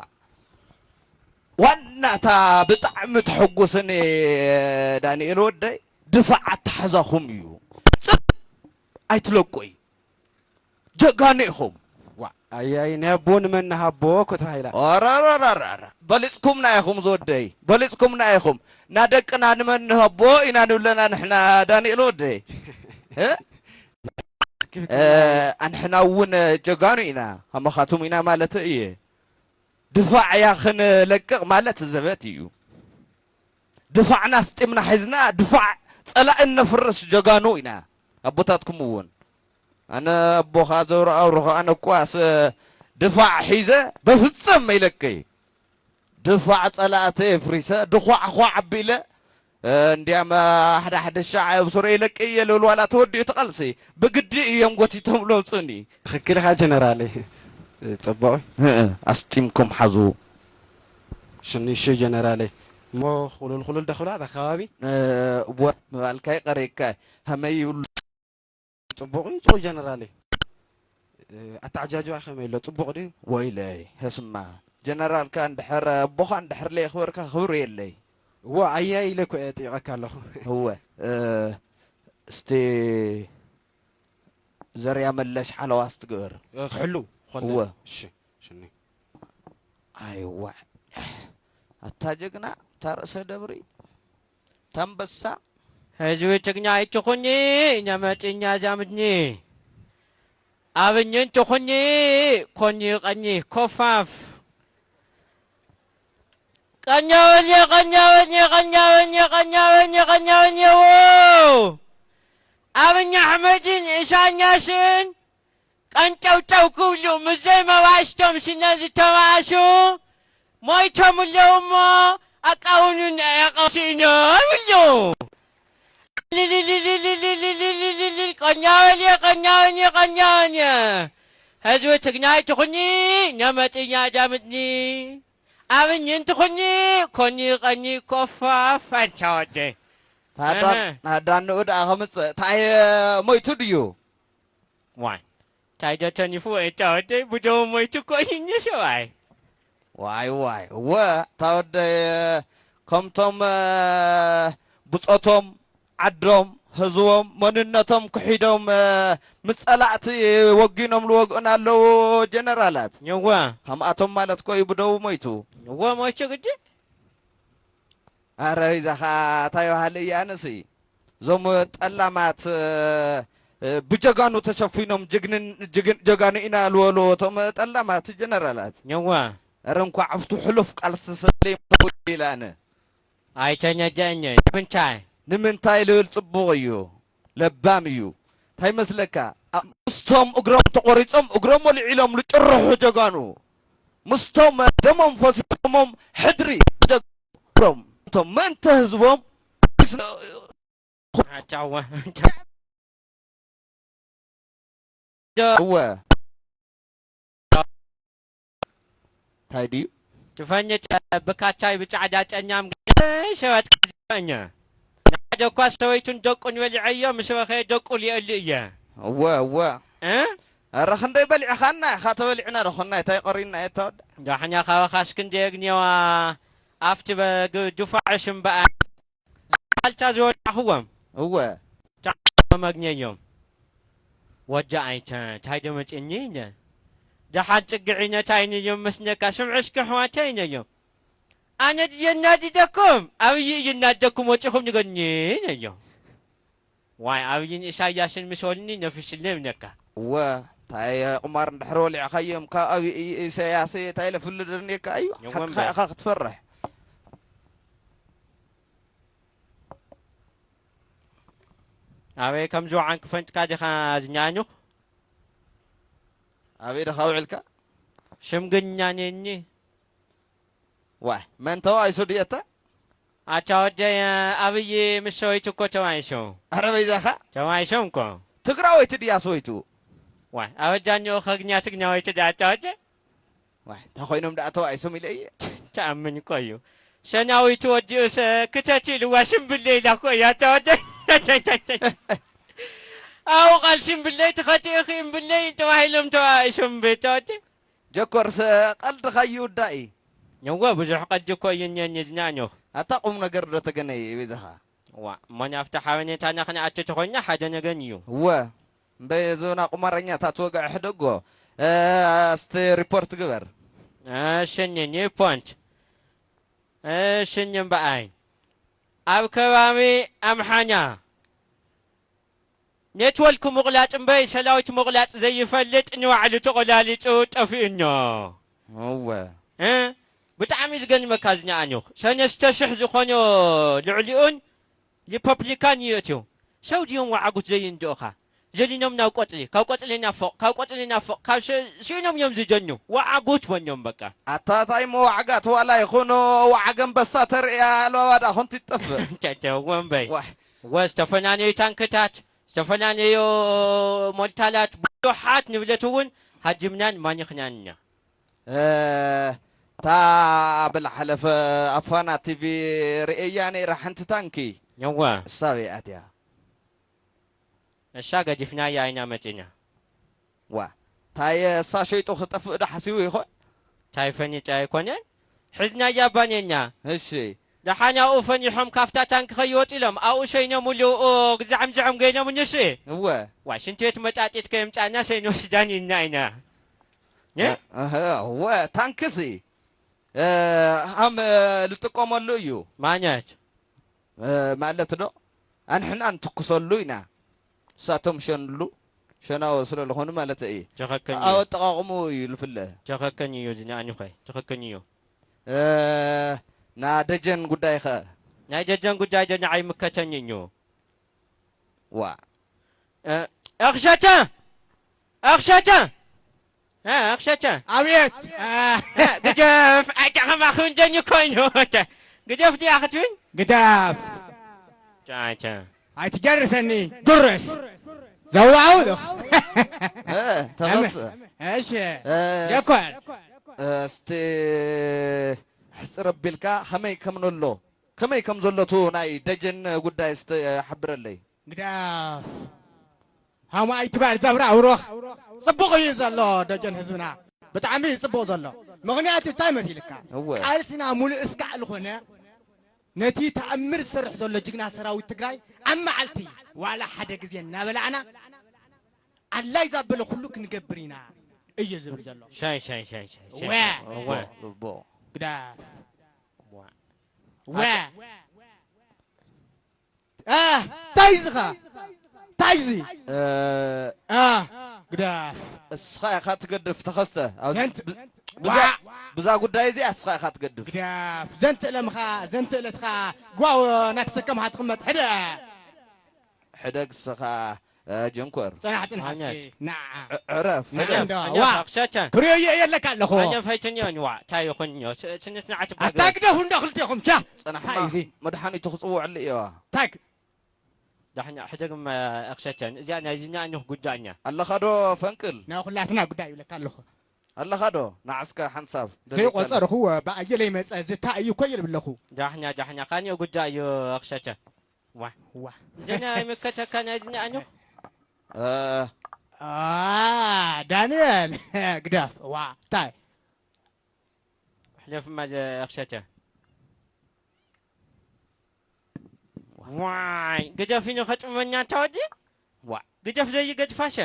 ዋናታ ብጣዕሚ ተሐጉስኒ ዳንኤል ወደይ፣ ድፋዕ ኣተሓዛኹም እዩ። ጽ-፣ ኣይትለቆይ። ጀጋኑ ኢኹም። ዋ፣ ኣያይ፣ ናይ ኣቦ ንመን ንሃቦ እኮ ተባሂላ። ኦራራራራ። በሊጽኩምና ኢኹም ዝወደይ፣ በሊጽኩምና ኢኹም። ናደቅና ንመን ንሃቦ ኢና ንብለና ንሕና ዳንኤል ወደይ። እ? እ፣ ኣንሕና እውን ጀጋኑ ኢና፣ ከማኻትም ኢና ማለት እየ። ድፋዕ እያ ክንለቅቕ ማለት ዘበት እዩ። ድፋዕና ኣስጢምና ሒዝና፣ ድፋዕ ጸላኢ እነፍርስ ጀጋኑ ኢና። ኣቦታትኩም እውን። ኣነ ኣቦኻ ዘውረ ኣብርኾ፣ ኣነ እኳስ ድፋዕ ሒዘ በፍጽም ኢለኪ። ድፋዕ ጸላእተይ ኣፍሪሰ፣ ድዃዕኳዕ ኣቢለ፣ እ፣ እንዲያም ሓደ ሓደ ሻዕ ኣብ ሱረይ ለቅየ ልብል ዋላ ተወዲኡ እቲ ቃልሲ። ብግዲ እዮም ጎቲቶም ለውጹኒ። ትኽክል ኢኻ ጀነራለይ። ጽቡቕ። እ፣ እ፣ ኣስጢምኩም ሓዙ። ሽንሽ ጀነራለይ። እሞ ኩሉል ኩሉል ደኽብላ ኣዛ ከባቢ? እ፣ እወ፣ ምባልካይ ቀሪብካ። ሃመይ ይብሉ። ጽቡቕ እዩ፣ ጽቡቕ ጀነራለይ። እ፣ ኣተዓጃጅባ ከመይ ኣሎ? ጽቡቕ ድዩ? ወይለይ፣ ህስማ። ጀነራልካ እንድሕር፣ ኣቦኻ እንድሕር ለየኽበርካ ክብሪ የለይ። እወ፣ ኣያይ ኢለ እኮ እየ ጥይቐካ ኣለኹ። እወ፣ እ፣ እስቲ ዘርያ መለሽ ሓለዋ ስትግበር። እ፣ ክሕሉ፣ ኮለ። እወ። እሺ፣ ሽኒ። ኣይዋ፣ ኣታ ጀግና፣ እታ ርእሰ ደብሪ፣ እታ ኣንበሳ። ህዝቢ ትግኛ ኣይትኹኒ፣ ነመጢኛ ዛምድኒ። ኣብኝን ትኹኒ፣ ኮኒ ቀኒ፣ ኮፋፍ። ቀኛወልየ፣ ቀኛወልየ፣ ቀኛወልየ፣ ቀኛወልየ፣ ቀኛወልየ፣ ዎ! ኣብኝ ኣሕመድን ኢሳያስን ቀንጨውጨው ክብሉ፣ ምስ ዘይመባእስቶም ስነ ዝተባእሱ፣ ሞይቶም ኣለዉ እሞ፣ ኣቃውኑን ኣያቃውሲእኖም ይብሉ። ልልልልልልልልልልልልል፣ ቀኛወልየ፣ ቀኛወልየ፣ ቀኛወልየ። ህዝቢ ትግናይ ትኹኒ፣ ነመጥኛ ዳምድኒ። ኣብኝ እንትኹኒ፣ ኮኒ ቀኒ ኮፋፍ ኣንታ ወደይ። ታዳ-፣ እህ። ታዳ ንኡ ደኣ ከምጽእ፣ እንታይ ሞይቱ ድዩ? ዋይ፣ እንታይ ዶ ተኒፉ እታ ወደይ ብደሙ ሞይቱ እኮ እዩ እኒ ሰብኣይ። ዋይ ዋይ፣ እወ፣ እታ ወደይ፣ ከምቶም፣ እ፣ ብጾቶም፣ ዓዶም፣ ህዝቦም፣ መንነቶም ክሒዶም፣ እ፣ ምስ ጸላእቲ ወጊኖም ዝወግኡና ኣለዉ ጀነራላት። እወ። ከምኣቶም ማለት እኮ እዩ ብደዉ ሞይቱ። እወ፣ ሞይቱ ግዲ። ኣረ፣ ይዛኻ፣ እንታይ በሃሊ እያ ኣነሲ። እዞም ጠላማት፣ እ፣ እ፣ ብጀጋኑ ተሸፊኖም ጅግንን-፣ ጅግን-፣ ጀጋኑ ኢና ዝበሉ እቶም ጠላማት ጀነራላት። እወ። ኣረ እንኳዕ ኣብቲ ሕሉፍ ቃልሲ ሰሊም ኢለ ኣነ። ኣይተነደአኒ። ንምንታይ? ንምንታይ ልብል ጽቡቕ እዩ። ለባም እዩ። እንታይ መስለካ? ኣ-፣ ምስቶም እግሮም ተቖሪጾም፣ እግሮም ወልዒሎም ልጭርሑ ጀጋኑ። ምስቶም ደሞም ፈሲሶሞም ሕድሪ ጀጋኑ። እቶም ምእንተ ህዝቦም ኣቻወ። እወ። እንታይ ድዩ? ትፈንጥ ብካቻይ ብጻዕዳ ጨኛም ገለ ሸበጥ እኛ። ንሓደ እኳ ሰበይቱን ደቁን በሊዐዮ፣ ምስ በኸየ ደቁ ሊእሉ እየ። እወ፣ እወ። እ? ኣረ ክንደይ በሊዕኻና ኢኻ፣ ተበሊዕና ዶ ኾንና፣ እንታይ ቀሪና እየ ተወዳ? ዳሕና ካባኻስ ክንደይ የግንየዋ፣ ኣብቲ በግ-፣ ድፋዕ ሽምበኣ። ኣልታ ዝወዳእኽዎም። እወ። ታ-፣ መግኘዮም። ወዲ ኣይተ፣ ታይ ዶ መጽእኒ ኢለ። ደሓን ጽግዒ ነታይ ንዮም መስነካ፣ ስምዑ እስኪ ኣሕዋተይ ነዮም። ኣነ ድየ እናድደኩም? ኣብይ እዩ እናድደኩም ወጺኹም ንገርኒ ነዮም። ዋይ፣ ኣብይን ኢሳያስን ምስ በሉኒ ነፊስለይ እብለካ። እወ፣ ታይ ቁማር እንድሕር ወሊዕኻዮም፣ ካብ ኣብይ እዩ ኢሳያስ እዩ፣ ታይ ለፍልደኒ እካ እዩ። የወን ሓቅኻ በል። ኢኻ ክትፈርሕ። ኣበይ ከም ዝወዓን ክፈንጥካ ዲኻ ዝኛኑኽ? ኣበይ ዲኻ ውዕልካ? ሽምግኛ ነኒ። ዋይ፣ መን ተባኢሱ ድየተ? ኣታ ወደይ፣ ኣብይ ምስ ሰበይቱ እኮ ተባኢሱ። ኣረ በይዛኻ? ተባኢሶም እኮ። ትግራወይቲ ድያ ሰበይቱ? ዋይ፣ ኣበጃኒኦ ከግኛ ትግናወይቲ ድያ ኣታ ወደይ? ዋይ፣ እንታይ ኮይኖም ደኣ ተባኢሶም ኢለ እየ። ተኣምን እኮ እዩ። ሰናዊት ወዲኡስ ክተት ኢልዋ ሽምብለይ ኢላ እኮ እያ ተወደ። ኣብኡ ቃል ሽምብለይ ትኸትኡ ኢኺ እምብለይ ተባሂሎም ተባኢሶም እምበይ ተወደ። ጀኮርስ ቀልድኻ እዩ ውዳኢ። እወ፣ ብዙሕ ቀልዲ እኮ እዩ እኒአኒ ዝናኣኖ። ኣታ ቁም ነገር ዶ ተገነየ በይዛኻ? ዋ፣ እሞ ናብታ ሓበኔታና ክንኣቱ ተኾይና ሓደ ነገን እዩ። እወ፣ እምበይ እዞና ቁማረኛታት ወግዒ ሕደጎ። እ፣ እስቲ ሪፖርት ግበር። እሺ፣ እኒ ኒፖንት። እሺ፣ እኒ እምበኣይ። ኣብ ከባቢ ኣምሓኛ ኔትወርክ ምቑላጽ እምበይ ሰላዊት ምቑላጽ ዘይፈልጥ ንባዕሉ ተቖላሊጹ ጠፊኡኖ። እወ። እ? ብጣዕሚ ዝገርመካ ዝነኣኒኹ። ሰለስተ ሽሕ ዝኾኖ ልዕሊኡን ሪፐብሊካን እዩ እትዩ። ሰው ድዮም ወዓጉት ዘይንድኦኻ? ዘሊኖም ናብ ቆጽሊ፣ ካብ ቆጽሊ ናብ ፎቕ፣ ካብ ቆጽሊ ናብ ፎቕ፣ ካብ ሸ-፣ ስኢኖም እዮም ዝጀኑ። ወዓጉት በኖም በቃ። ኣታ ታይ መዋዕጋት ዋላ ይኹኑ፣ ወዓግ ኣንበሳ ተርእያ ኣልባባ ደኣ ኾንቲ ትጠፍእ። ተተ ወንበይ። ዋይ። ወ-፣ ዝተፈላለዩ ታንክታት፣ ዝተፈላለዩ ሞልታላት፣ ብዙሓት ንብለት እውን ሃጅምናን ማኒኽናን ኢና። እ፣ እታ ብላሓለፈ ኣብ ፋና ቲቪ ርእየያ ነይራ ሓንቲ ታንኪ። እወ። እሳ ኣበይ ኣትያ? እሳ ገዲፍናያ ኢና መጺና። ዋ፣ ታይ እሳ ሸይጡ ክጠፍእ ዶ ሓሲቡ ይኾን? ታይ ፈኒጠ ኣይኮነን? ሒዝናያ ባኔና። እሺ። ደሓን ኣብኡ ፈኒሖም ካብታ ታንኪ ከይወጹ ኢሎም ኣብኡ ሸይኖምሉ፣ ግዛዕምዝዖም ገይኖምንሲ። እወ። ዋይ፣ ሽንቲ ቤት መጣጢት ከየምጻእና ሰይንወስዳን ኢልና ኢና። እ? እህ፣ እወ፣ ታንክሲ፣ እ፣ ሃም፣ እ፣ ልጥቀመሉ እዩ። ማነት? እ፣ ማለት ዶ? ኣንሕና እንትኩሰሉ ኢና። እሳቶም ሸንሉ፣ ሸናዎ ስለ ዝኾኑ ማለት እዩ። ትኽክል እዩ። ኣብ ኣጠቓቕምኡ እዩ ልፍለ። ትኽክል እዩ፣ ዝናኣኒ ኾይ፣ ትኽክል እዩ። እ፣ ና ደጀን ጉዳይ ኸ? ናይ ደጀን ጉዳይ ዶ ንዓይ ይምከተኒ እዩ። ዋ። እ፣ ኣኽሸተ! ኣኽሸተ! እ፣ ኣኽሸተ! ኣቤት! እ፣ ግደፍ! ኣታ ኸማኺ እንደኒ ኮይኑ። ግደፍ ድያ ክትብል? ግደፍ! ጫ፣ ጫ። ኣይትጀርሰኒ፣ ግረስ! ዘዋው ዶ? እ፣ ተኸስ-፣ እሺ። እ፣ ጀኮር። እስቲ ሕጽር ኣቢልካ ከመይ ከም ነሎ፣ ከመይ ከም ዘሎ እቲ ናይ ደጀን ጉዳይ እስቲ ሓብረለይ። ግዳፍ ሃማይ ትባል ዘብራ ኣውሮኽ ጽቡቕ እዩ ዘሎ ደጀን ህዝብና። ብጣዕሚ እዩ ጽቡቕ ዘሎ። ምኽንያቱ እንታይ መሲልካ? እወ። ቃልስና ሙሉእ እስካዕ ዝኾነ ነቲ ተኣምር ዝሰርሕ ዘሎ ጅግና ሰራዊት ትግራይ ኣብ መዓልቲ ዋላ ሓደ ግዜ እናበላዕና ኣላይ ዛበለ ኩሉ ክንገብር ኢና እዩ ዝብል ዘሎ። ሻይ ሻይ ሻይ ሻይ ሻይ። ወ። እወ። እቦ። ግዳ። ዋ። ወ። አ፣ ታይ ዝኻ? ታይ ዚ? እ፣ አ፣ ግዳፍ። እስኻ ኢኻ ትገድፍ ተኸስተ። ኣብ ዘንት-፣ ብ-፣ ብዛ፣ ዋ። ብዛ ጉዳይ እዚኣ እስኻ ኢኻ ትገድፍ። ግዳፍ። ዘንት እለምኻ፣ ዘንት እለትኻ ጓዎ እናተሰከምኻ ትቕመጥ። ሕደ። ሕደግ እስኻ፣ እ፣ ጀንኮር። ጽናሕ፣ ጽናሕ እስኪ። ሃኛት። ንዓ። ዕ-፣ ዕረፍ፣ ንዓ ሕደግ። እንዶ፣ ሃኛት ዋ። ኣኽሻቻ። ክርእዮ እየ የለካ ኣለኹ። ሃኛ ፈይትን እዮን፣ ዋ። ታይ ይኹን እዮ። ስ-፣ ስንት ንዓት ኣታ በገ። ግደፉ እንዶ ክልቴኹም፣ ሻ። ጽናሕማ ታይ እዚ? መድሓኒቱ ክጽውዕሉ እየዋ። ታይ ክ-፣ ዳሕና ሕደግም ኣኽሸቸን። እዚኣ ናይ ዝኛ ኣኝኽ ጉዳኛ። ኣለኻ ዶ ፈንቅል? ናይ ኩላትና ጉዳይ ይብለካ ኣለኹ። ኣለኻ ዶ? ንዓስከ ሓንሳብ ደሊካ ዘይቆጸርኹዎ ብኣየለይ መጸ ዝታ እዩ እኮ ይብል ኣለኹ። ዳሕና፣ ዳሕና፣ ካንዮ ጉዳይ እዩ ኣኽሸቸ። ዋ። ዋ። እንደና ይመከተካ ናይ ዝኛ ኣኝኽ? እ። ኣ፣ ዳንኤል፣ ግዳፍ። ዋ፣ ታይ? ሕለፍማ ዘ-፣ ኣኽሸቸ። ዋይ፣ ግደፊኒ ከጥመኛ እንተ ወዲ? ዋ። ግደፍ ዘይገድፋሸ።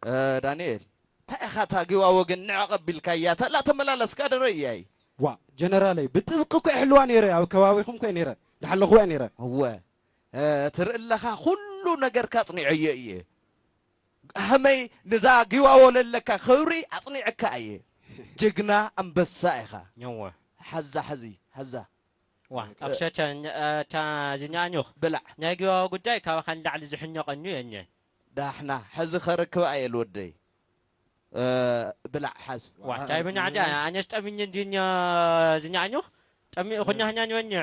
እ፣ ዳንኤል፣ እንታይ ኢኻ እታ ጊዋ ወገን ንዕቕ ኣቢልካያ? እታ ላተመላለስካ ዶ ረእያይ? ዋ፣ ጀነራለይ፣ ብጥብቂ እኮ እየ ሕልዋ ነይረ፣ ኣብ ከባቢኹም እኮ እየ ነይረ፣ ዝሓለኹዋ እየ ነይረ። እወ፣ እ፣ ትርኢ ኣለኻ፣ ኩሉ ነገርካ ኣጽኒዐዮ እየ። ሃመይ ንዛ ጊዋ ወለለካ ክብሪ ኣጽኒዐካ እየ። ጅግና ኣንበሳ ኢኻ። እወ። ሓዛ ሓዚ፣ ሓዛ። ዋ፣ እ-፣ ኣኽሸቸ፣ ን-፣ እ፣ እታ ዝኛ ኣኝኽ። ብላዕ። ናይ ጊዋ ጉዳይ ካባኻ ንላዕሊ ዝሕነቐኒ የነ። ዳሕና፣ ሕዚ ኸርክባ እየ ልወደይ። እ፣ ብላዕ፣ ሓዝ። ዋ፣ ታይ ብናዕዳ፣ ኣነስ ጠሚኝ እንዲኛ ዝኛ ኣኝኽ? ጠሚ-፣ ኹኛ ህኛ ንወንዕ።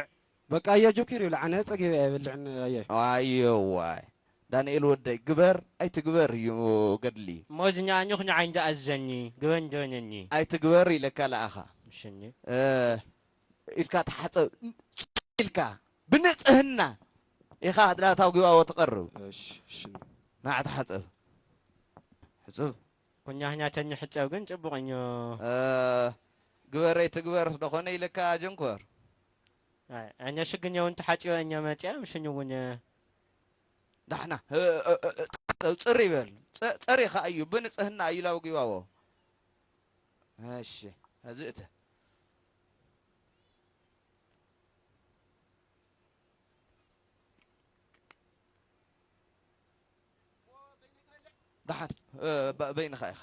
በቃ፣ ኣየ ጆኪር ይብላ፣ ኣነ ጸጊበ እየ፣ ኣይበልዕን፣ ኣየ። ኣየ ዋይ። ዳንኤል ወደይ፣ ግበር ኣይትግበር እዩ ገድሊ። እሞ ዝኛ ኣኝኽ ንዓይ እንዳ ኣዘኒ፣ ግበን ዶነኒ። ኣይትግበር ኢለካ ለኣኻ። ምሽኒ። እ፣ ኢድካ ተሓጸብ ኢልካ ብንጽህና ኢኻ ናታው ጊዋዎ ትቐርብ። እሺ፣ እሺ። ንዓ ተሓጸብ። ሕጽብ። ኩኛ ህኛተኒ ሕጸብ ግን ጽቡቕ እኞ። እ፣ ግበረይ ትግበር ዶ ኾነ ኢለካ ጀንኮር? ኣይ፣ ኣነ ሽግን የውን ተሓጺበ እኛ መጽያ፣ ምሽን እውን ዳሕና፣ እ፣ እ፣ እ፣ እ፣ ጽር ይበል። ጸ-፣ ጸሪኻ እዩ፣ ብንጽህና እዩ ላው ጊዋዎ። እሺ፣ እዚ እተ። ደሓን፣ እ፣ በ-፣ በይንኻ ኢኻ።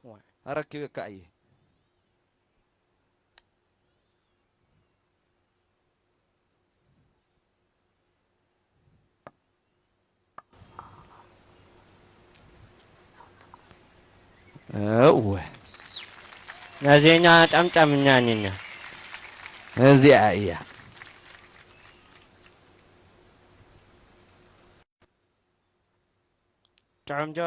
ዋይ። ኣረኪበካ እየ። እወ። ናዜና ጣምጣም እናኒና። እዚኣ እያ። ጥዑም ዶ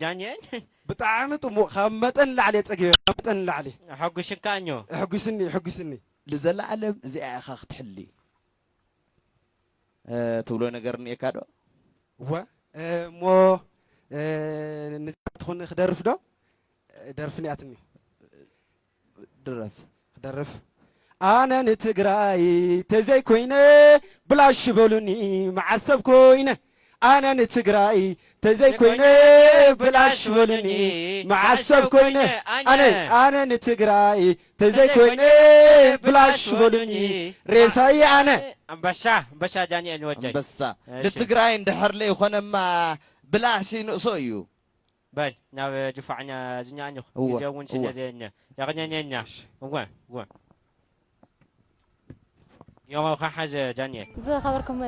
ዳንኤል? ብጣዕሚ ጥሙቕ፣ ካብ መጠን ንላዕሊ እየ ጸጊበ፣ ካብ መጠን ንላዕሊ። ኣሐጒስካ እኞ? ኣሐጒስኒ፣ ኣሐጒስኒ። ንዘለኣለም እዚኣ ኢኻ ክትሕሊ፣ እ፣ ትብሎ ነገር እኒኤካ ዶ? እወ፣ እ፣ እሞ፣ እ፣ ንዛ ትኹን ክደርፍ ዶ? ደርፊ እኒኣትኒ። ድረፍ። ክደርፍ። ኣነ ንትግራይ ተዘይኮይነ ብላሽ በሉኒ መዓሰብ ኮይነ። ኣነ ንትግራይ ተዘይኮይነ ብላሽ በሉኒ መዓሰብ ኮይነ። ኣነ፣ ኣነ ንትግራይ ተዘይኮይነ ብላሽ በሉኒ ሬሳይ ኣነ። ኣንበሳ፣ ኣንበሳ ዳንኤል ወደይ። ኣንበሳ። እሺ። ንትግራይ እንድሕር ለይኾነማ ብላሽ ንእሶ እዩ። በል፣ ናብ ድፋዕና ዝኛ ኣኒኹ። እወ፣ ግዜ እውን ስለ እወ። ዘየነ። የቕነየና። እሺ። እወ፣ እወ። ዮኻ ሓዘ ዳንኤል። ዝኸበርኩም